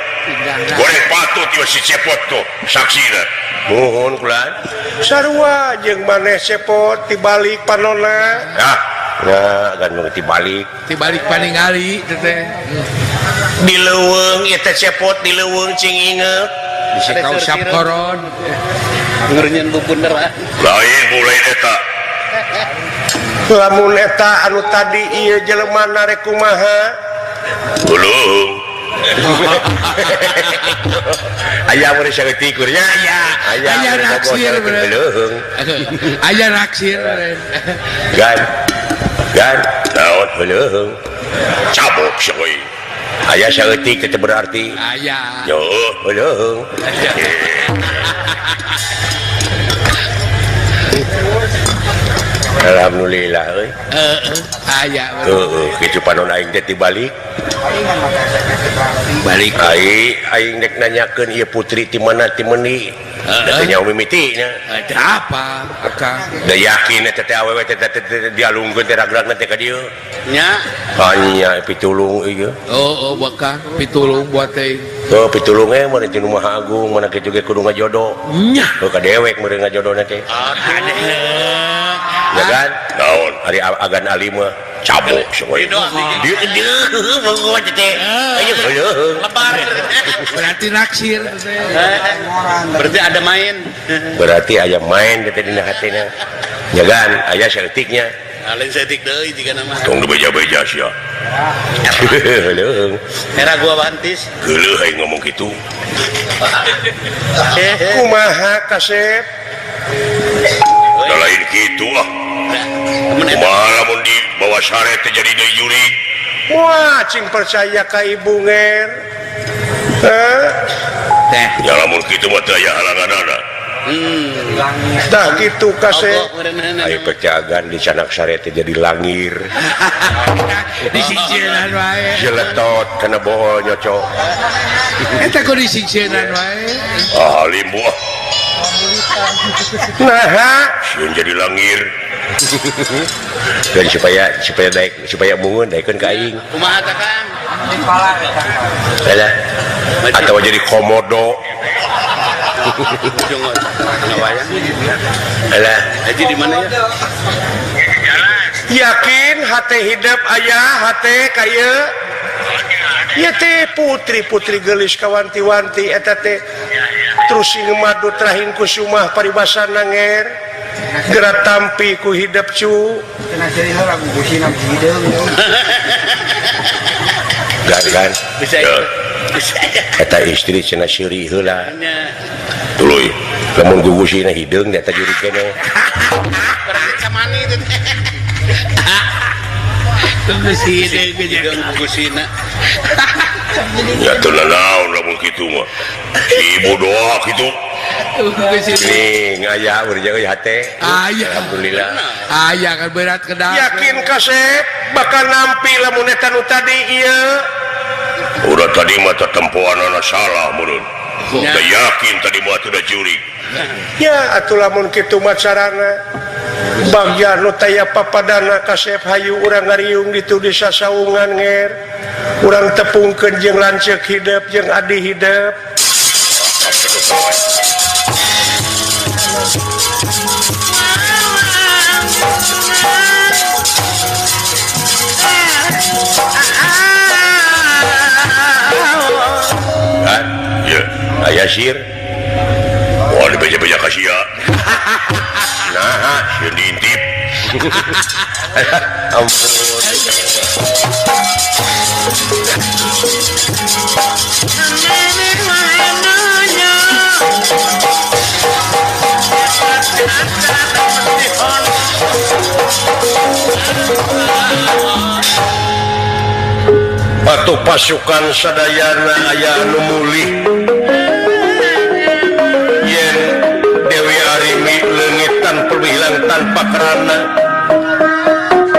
Goreng patut ieu si Cepot tuh saksina. Nuhun kulan. Sarua jeung maneh Cepot tibalik panona. Ah, nya kan mung tibalik. Tibalik paningali teh. Di leuweung ieu teh Cepot di leuweung cing inget. Bisi kausap koron. Ngeureunyeun bubunder ah. Lain Bu lain eta. Lamun eta anu tadi ieu jelema rek kumaha? Ulung. Aya mun saeutik nya. Aya Aya naksir leuheung. Aya naksir. Gan. Gan naon leuheung. Cabok sia euy. Aya saeutik teh berarti. Aya. Yo leuheung. Alhamdulillah euy. Heeh, aya. Heeh, kitu panon aing teh tibalik. Balik aing dek nanyakeun ieu putri ti mana ti meuni. Da teu nyaho mimiti nya. Ada apa akang? Da yakin eta teh awewe teh dialungkeun teh ragragna teh ka dieu. Nya. Hanya pitulung ieu. Oh, oh bakang pitulung buat teh. Oh, pitulung ge mun ti nu Maha Agung mana kitu ge kudu ngajodo. Nya. Oh, ka dewek meureun ngajodona teh. Ya kan? Naon ari agan ali mah cabok sia. Berarti naksir. Berarti ada main. Berarti aya main teh dina hatina. Ya kan? Aya saeutiknya. Lain saeutik deui jiga nama. Tong dibeja-beja sia. Leuheung. Era gua bantis. Geuleuh aing ngomong kitu. Kumaha kasep? Da lain kitu ah. Kumaha lamun di bawah sare teh jadi deui jurig. Wah, cing percaya ka ibu nger. Teh. Ya lamun kitu mah teu aya halanganana. Tah kitu kasep. Ayo pecagan di canak sare teh jadi langir. Disingsieunan wae. Jeletot kana bohol nyocok. Eta kudu disingsieunan wae. Ah limbu ah. Nah, sieun jadi langir. Dan supaya daek supaya mungun daekeun ka aing. Kumaha tah Kang? Alah. Atau jadi komodo. Alah, haji di mana ya? Yakin hate hidup ayah hate kaya ieu teh putri-putri geulis kawanti-wanti eta teh terus sing madu trahing kusumah paribasana nger geura tampi ku hidup cu. Gan bisa eta istri cenah seuri heula. Tuluy lamun gugusina hideung eta juri keneh. Berarti samani teh. Gugusi hideung gugusina. Ya teu nanaon lamun kitu mah. Si ibu doa kitu. Nih ngaya urang euy hate. Aya. Alhamdulillah. Aya kan berat kedah. Yakin kasep bakal nampi lamun eta nu tadi ieu. Udah tadi mah tetempoanana salah meureun. Teu yakin tadi mah teu da jurig. Ya atuh lamun kitu mah carana. Bagja nu taya papadana kasep hayu urang ngariung ditu di sasaungan nger. Urang tepungkeun jeung lanceuk hidup jeung adi hidup. Kan? Ya, aya sir. Wah, dibeja-beja ka sia. Nah, sieun diintip. Ampun. Patuh pasukan sadayana aya anu mulih yen Dewi Arimi leungit tanpa hilang tanpa kerana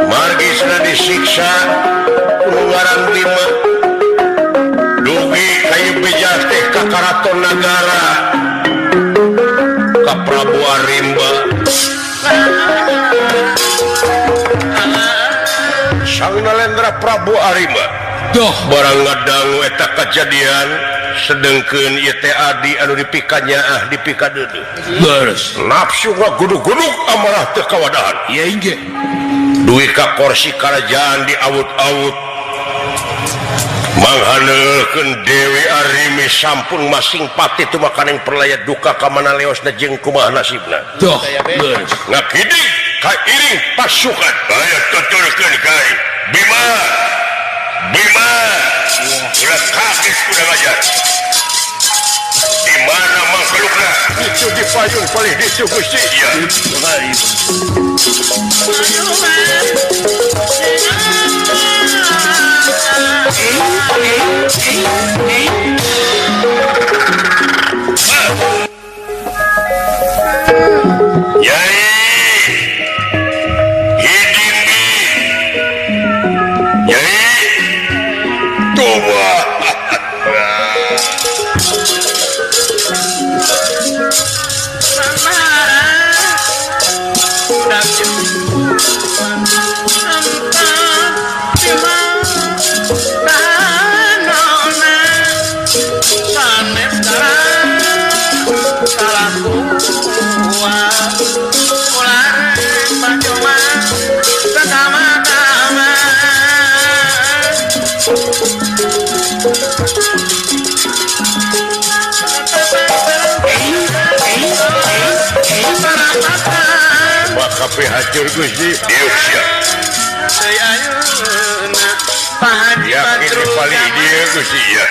margisna disiksa ku ngaran Bima dugi kayu beja teh ka karaton nagara ka Prabu Arimba. Sang Nalendra Prabu Arimba Doh barang ngadangu eta kajadian sedengkeun ieu teh adi anu dipikanyaah dipikadeudeuh. Leres. Nafsu ngagudug-gudug amarah teu kawadahan. Ieu inggih. Duwi ka kursi karajaan diawut-awut. Manghaneulkeun Dewi Arimi sampun masing pati tumakaning perlaya duka ka mana leosna jeung kumaha nasibna. Doh, leres. Ngakidik kairing pasukan. Aya tuturkeun kai Bima. Bima. Ulah kaget udah ngajar. Di mana makhlukna? Itu di payung paling ditu Gusti. Iya. Yai Hidimbi Yai Toba. Kape hancur Gusti. Diuk siap. Yakin di paling dia Gusti ya.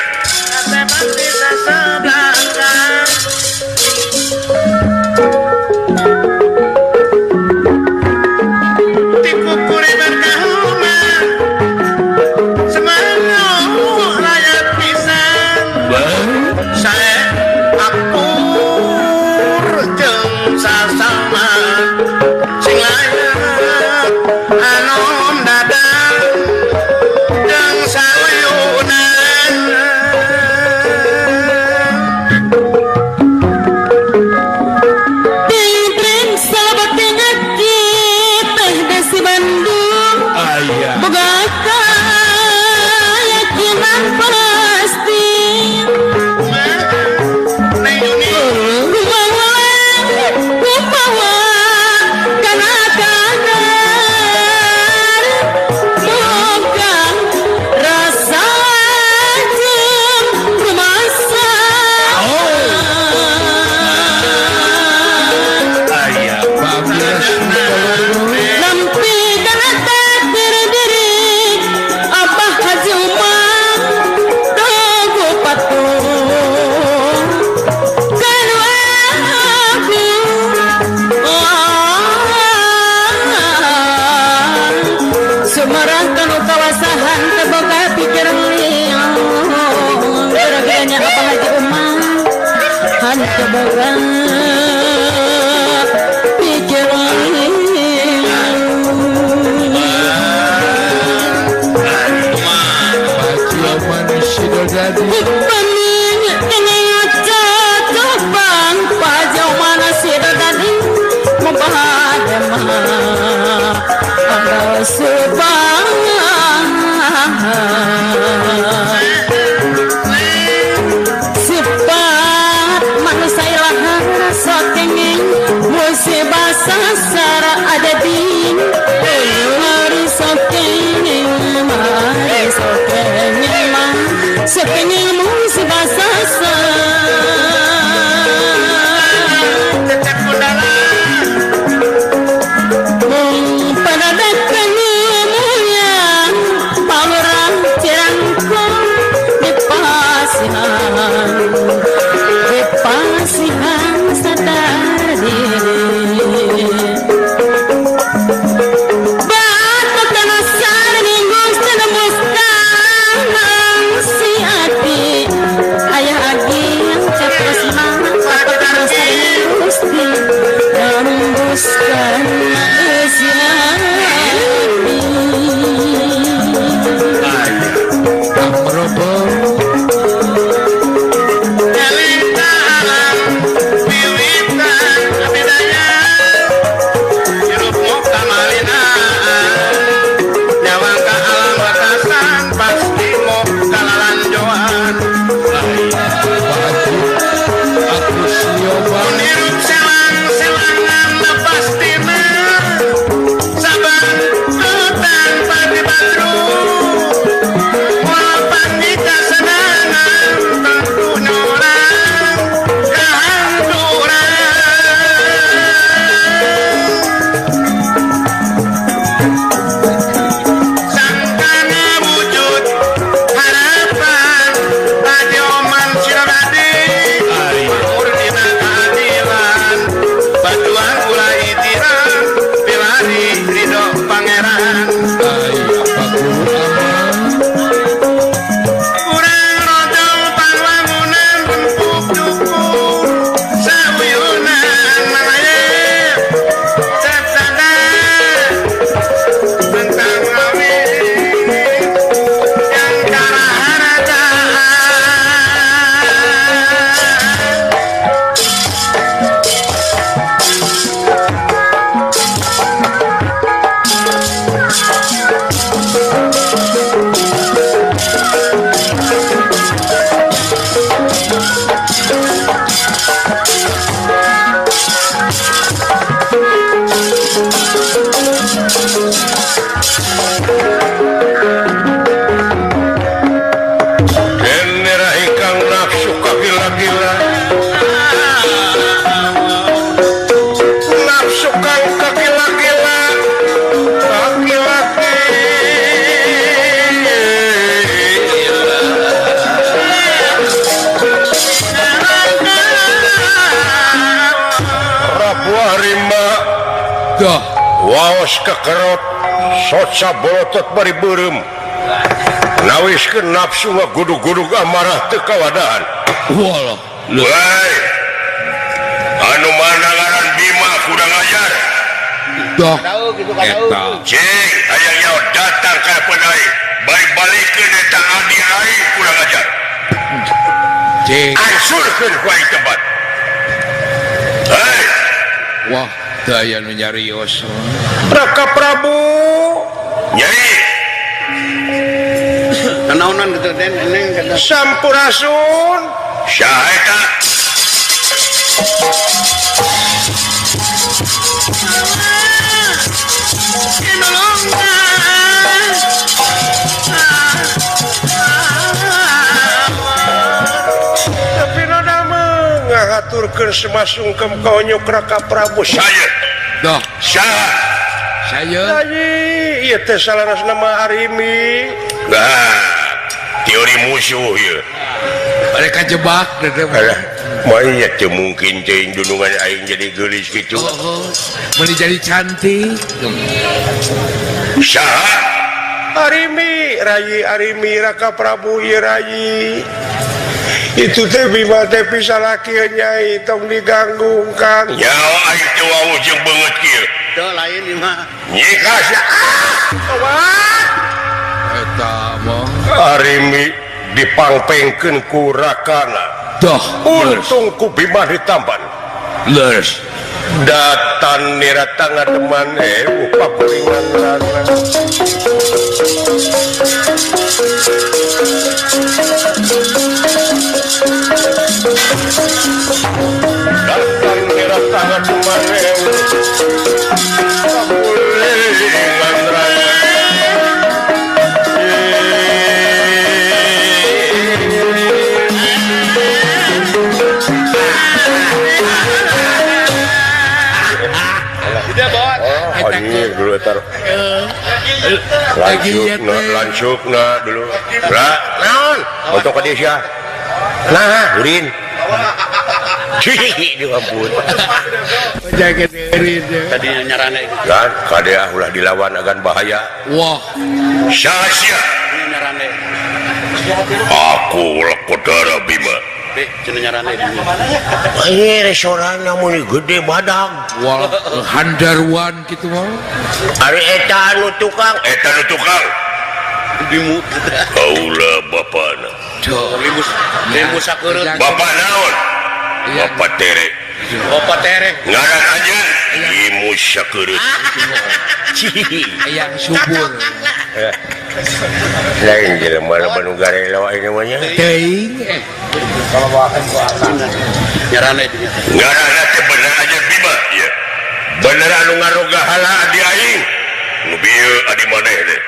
Sifat manusia rasa Den ingkang nafsu kagila-gila nafsu kang kagila-gila kagila-gila Rabu Harimba Dah waos kekerot soca bolotot bari beureum nawiskeun nafsu ngagudug-gudug amarah teu kawadahan. Walah. Woi, anu mana ngaran Bima kurang ajar. Dah. Eta. Cing, hayang nyaho datang ka aing. Balik-balikeun eta abdi aing kurang ajar. Cing. Ansurkeun ku aing tempat. Hei. Wah, teu aya nu nyarios. Raka Prabu. Nyai. Kenaonan gitu Den, eneng kata. Sampurasun. Saha eta? Tapi nada ngahaturkeun semasungkem ka onyok Raka Prabu. Saya. Dah. Saha? Saya. Ieu teh salarasna mah Arimi. Nah, teori musuh ieu. Mereka jebak teh. Alah, mah teu mungkin teuing dunungan aing jadi geulis kitu. Oh, meuni jadi cantik. Saha? Arimi, Rayi Arimi Raka Prabu ieu Rayi. Itu teh Bima teh pisalaki nyai tong diganggu Kang. Nyawa aing teu wawuh jeung beungeut kieu. Teu lain ieu mah. Nyikas ah. Eta mah Arimi dipangpengkeun ku rakana. Dah, untung ku Bima ditampan. Leres. Datan niratanga teman pakulingan rana. Datan niratanga teman pakulingan rana. Anjir dulu tar. Lancuk na dulu. Lah, naon? Untuk ka sia. Nah, urin. Cih, diampun. Jaga diri. Tadi nyarane. Kan kade ah ulah dilawan agan bahaya. Wah. Sia-sia. Nyarane. Aku Lekodara Bima. Restoran namun gede badag. Wah, handaruan gitu mah. Ari eta anu tukang, eta anu tukang. Bimut. Kaula bapana. Limus, limus sakeureuh. Bapak naon? Bapak tere. Bapak tere. Ngaran anjeun limus sakeureuh. Yang subur. Lain jelema nu garelo aing mah nya. Teuing. Kalau bawakan ku akang. Nyarane dinya. Ngaranna teh bener aja Bima ieu. Bener anu ngaroga hala adi aing. Nu bieu adi maneh teh.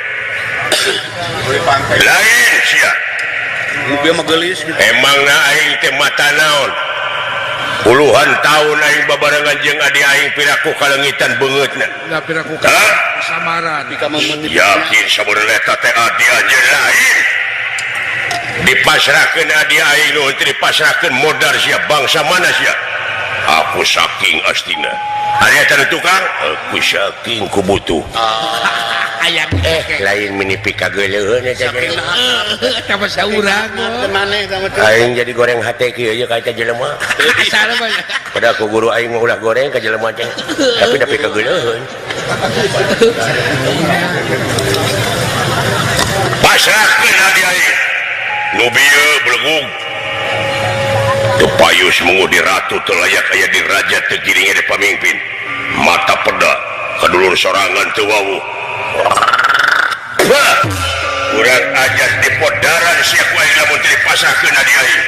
Lain sia. Nu bieu mah geulis gitu. Emangna aing teh mata naon? Puluhan tahun aing babarengan jeung adi aing piraku kalengitan beungeutna. Lah piraku kasamaran. Yakin sabenerna eta teh adi anjeun lain. Dipasrahkeun adi aing nu teu dipasrahkeun modar sia bangsa mana sia. Aku saking astina. Ari eta tukang aku saking ku butuh. Lain minipi kageuleuheun eta teh. Eta mah saurang. Aing jadi goreng hate kieu ye ka eta jelema. Padahal ku guru aing mah ulah goreng ka jelema teh. Tapi da pikageuleuheun. Pasrahkeun adi aing. Nu bieu belegug. Teu payus mengu di ratu teu layak aya di raja teu giring di pamimpin. Mata peda kadulur sorangan teu wawuh. Kurang ajar di podaran sia ku aing lamun teu dipasahkeun adi aing.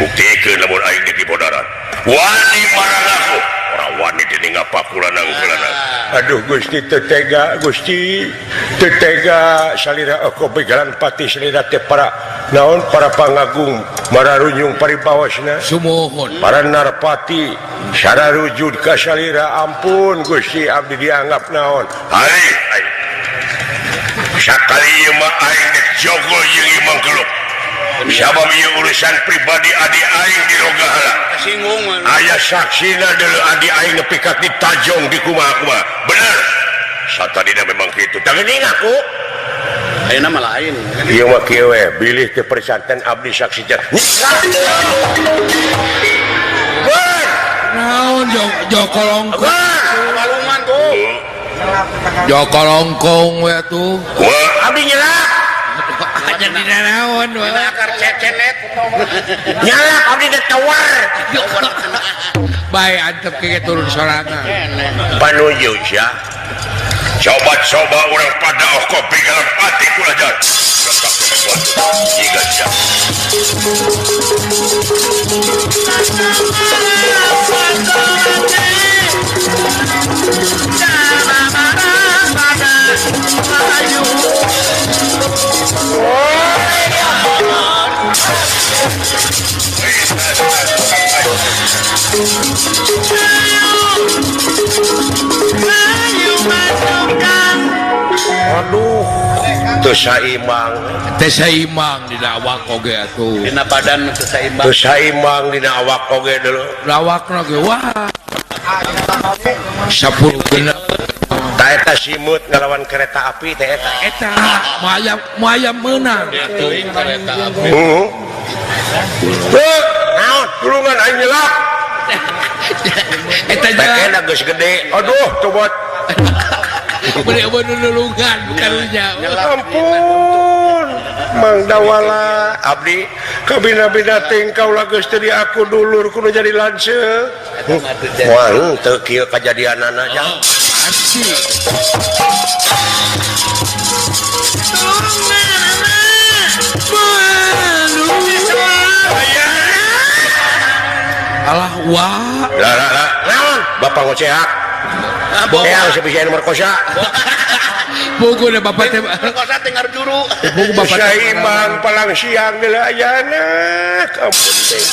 Buktikeun lamun aing di podaran. Wani marang aku. Ora wani dening apa kulanang kulanang. Aduh Gusti teu tega Gusti teu tega salira aku begalan pati salira teh para naon para pangagung mararunyung paribawasna sumuhun para narpati sararujud ka salira ampun Gusti abdi dianggap naon Hai hai sakali ieu mah aing dek jogo jeung ieu mangkeluk sabab ieu urusan pribadi adi aing di Rogahala kasinggung aya saksina deuleu adi aing nepi ka ditajong di kumaha-kumaha bener satadina memang kitu tah geuning aku ayeuna mah lain ieu mah kieu we bilih teu persanten abdi saksi teh naon Joko Longkong walungan tuh Joko Longkong we atuh abdi nyelak aja dina naon we akar cecenet nyelak abdi teh tawar bae antep ke turun sorangan panuju sia coba-coba urang pada kopi dalam pati kulajar jika siap Aduh teu saimang teu saimang dina awak oge atuh dina badan teu saimbang teu saimang dina awak oge deuleu lawakna ge wah 10 genep ta eta simut ngalawan kereta api teh eta eta moal meunang teuing kereta api heeh naon tulungan aing nyelak eta tekena geus gede aduh tobat beli nulungan karunya ampun Mang Dawala abdi kabina-bina ting kaula geus teu diaku dulur kudu jadi lanceuk wah teu kieu kajadianana jang pasti alah wah lah lah lah naon bapak ngoceak eyang sebisa merkosa buku deh bapak teh merkosa teh juru buku bapak teh saimang palang siang deuleu ayana ampun teh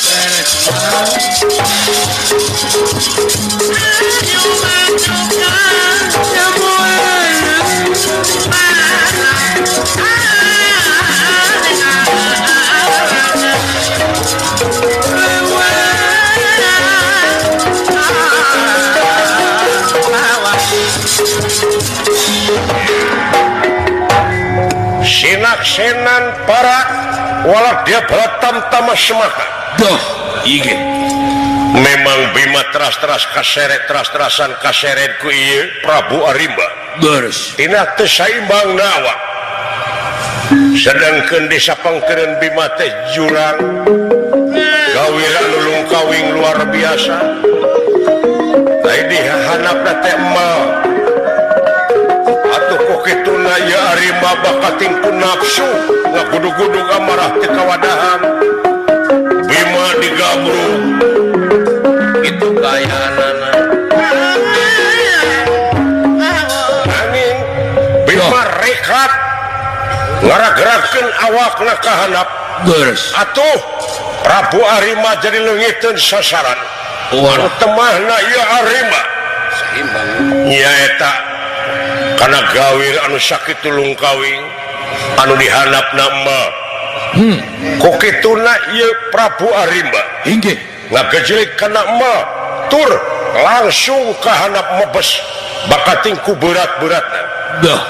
Sinaksenan para walak dia tam-tama semaka. Doh, ige. Memang Bima teras-teras kaseret teras-terasan kaseret ku ieu Prabu Arimba. Beres. Tina teu saimbang nawa. Sedangkeun desa pangkeureun Bima teh jurang. Gawira nulung kawing luar biasa. Ai dihanapna teh emal. Kituna ya Arimba bakating ku nafsu ngagudug-gudug amarah teu kawadahan Bima digabrug itu kayaanana nanging Bima rekat ngaragerakeun awakna ka handap geus atuh Prabu Arimba jadi leungiteun sasaran anu temahna ieu Arimba saimbang nyaeta karena gawir anu sakit tulung kawing anu dihanapna mah kokituna ieu Prabu Arimba inggih ngagejelik kana mah tur langsung ka handap mebes bakating ku berat-beratna dah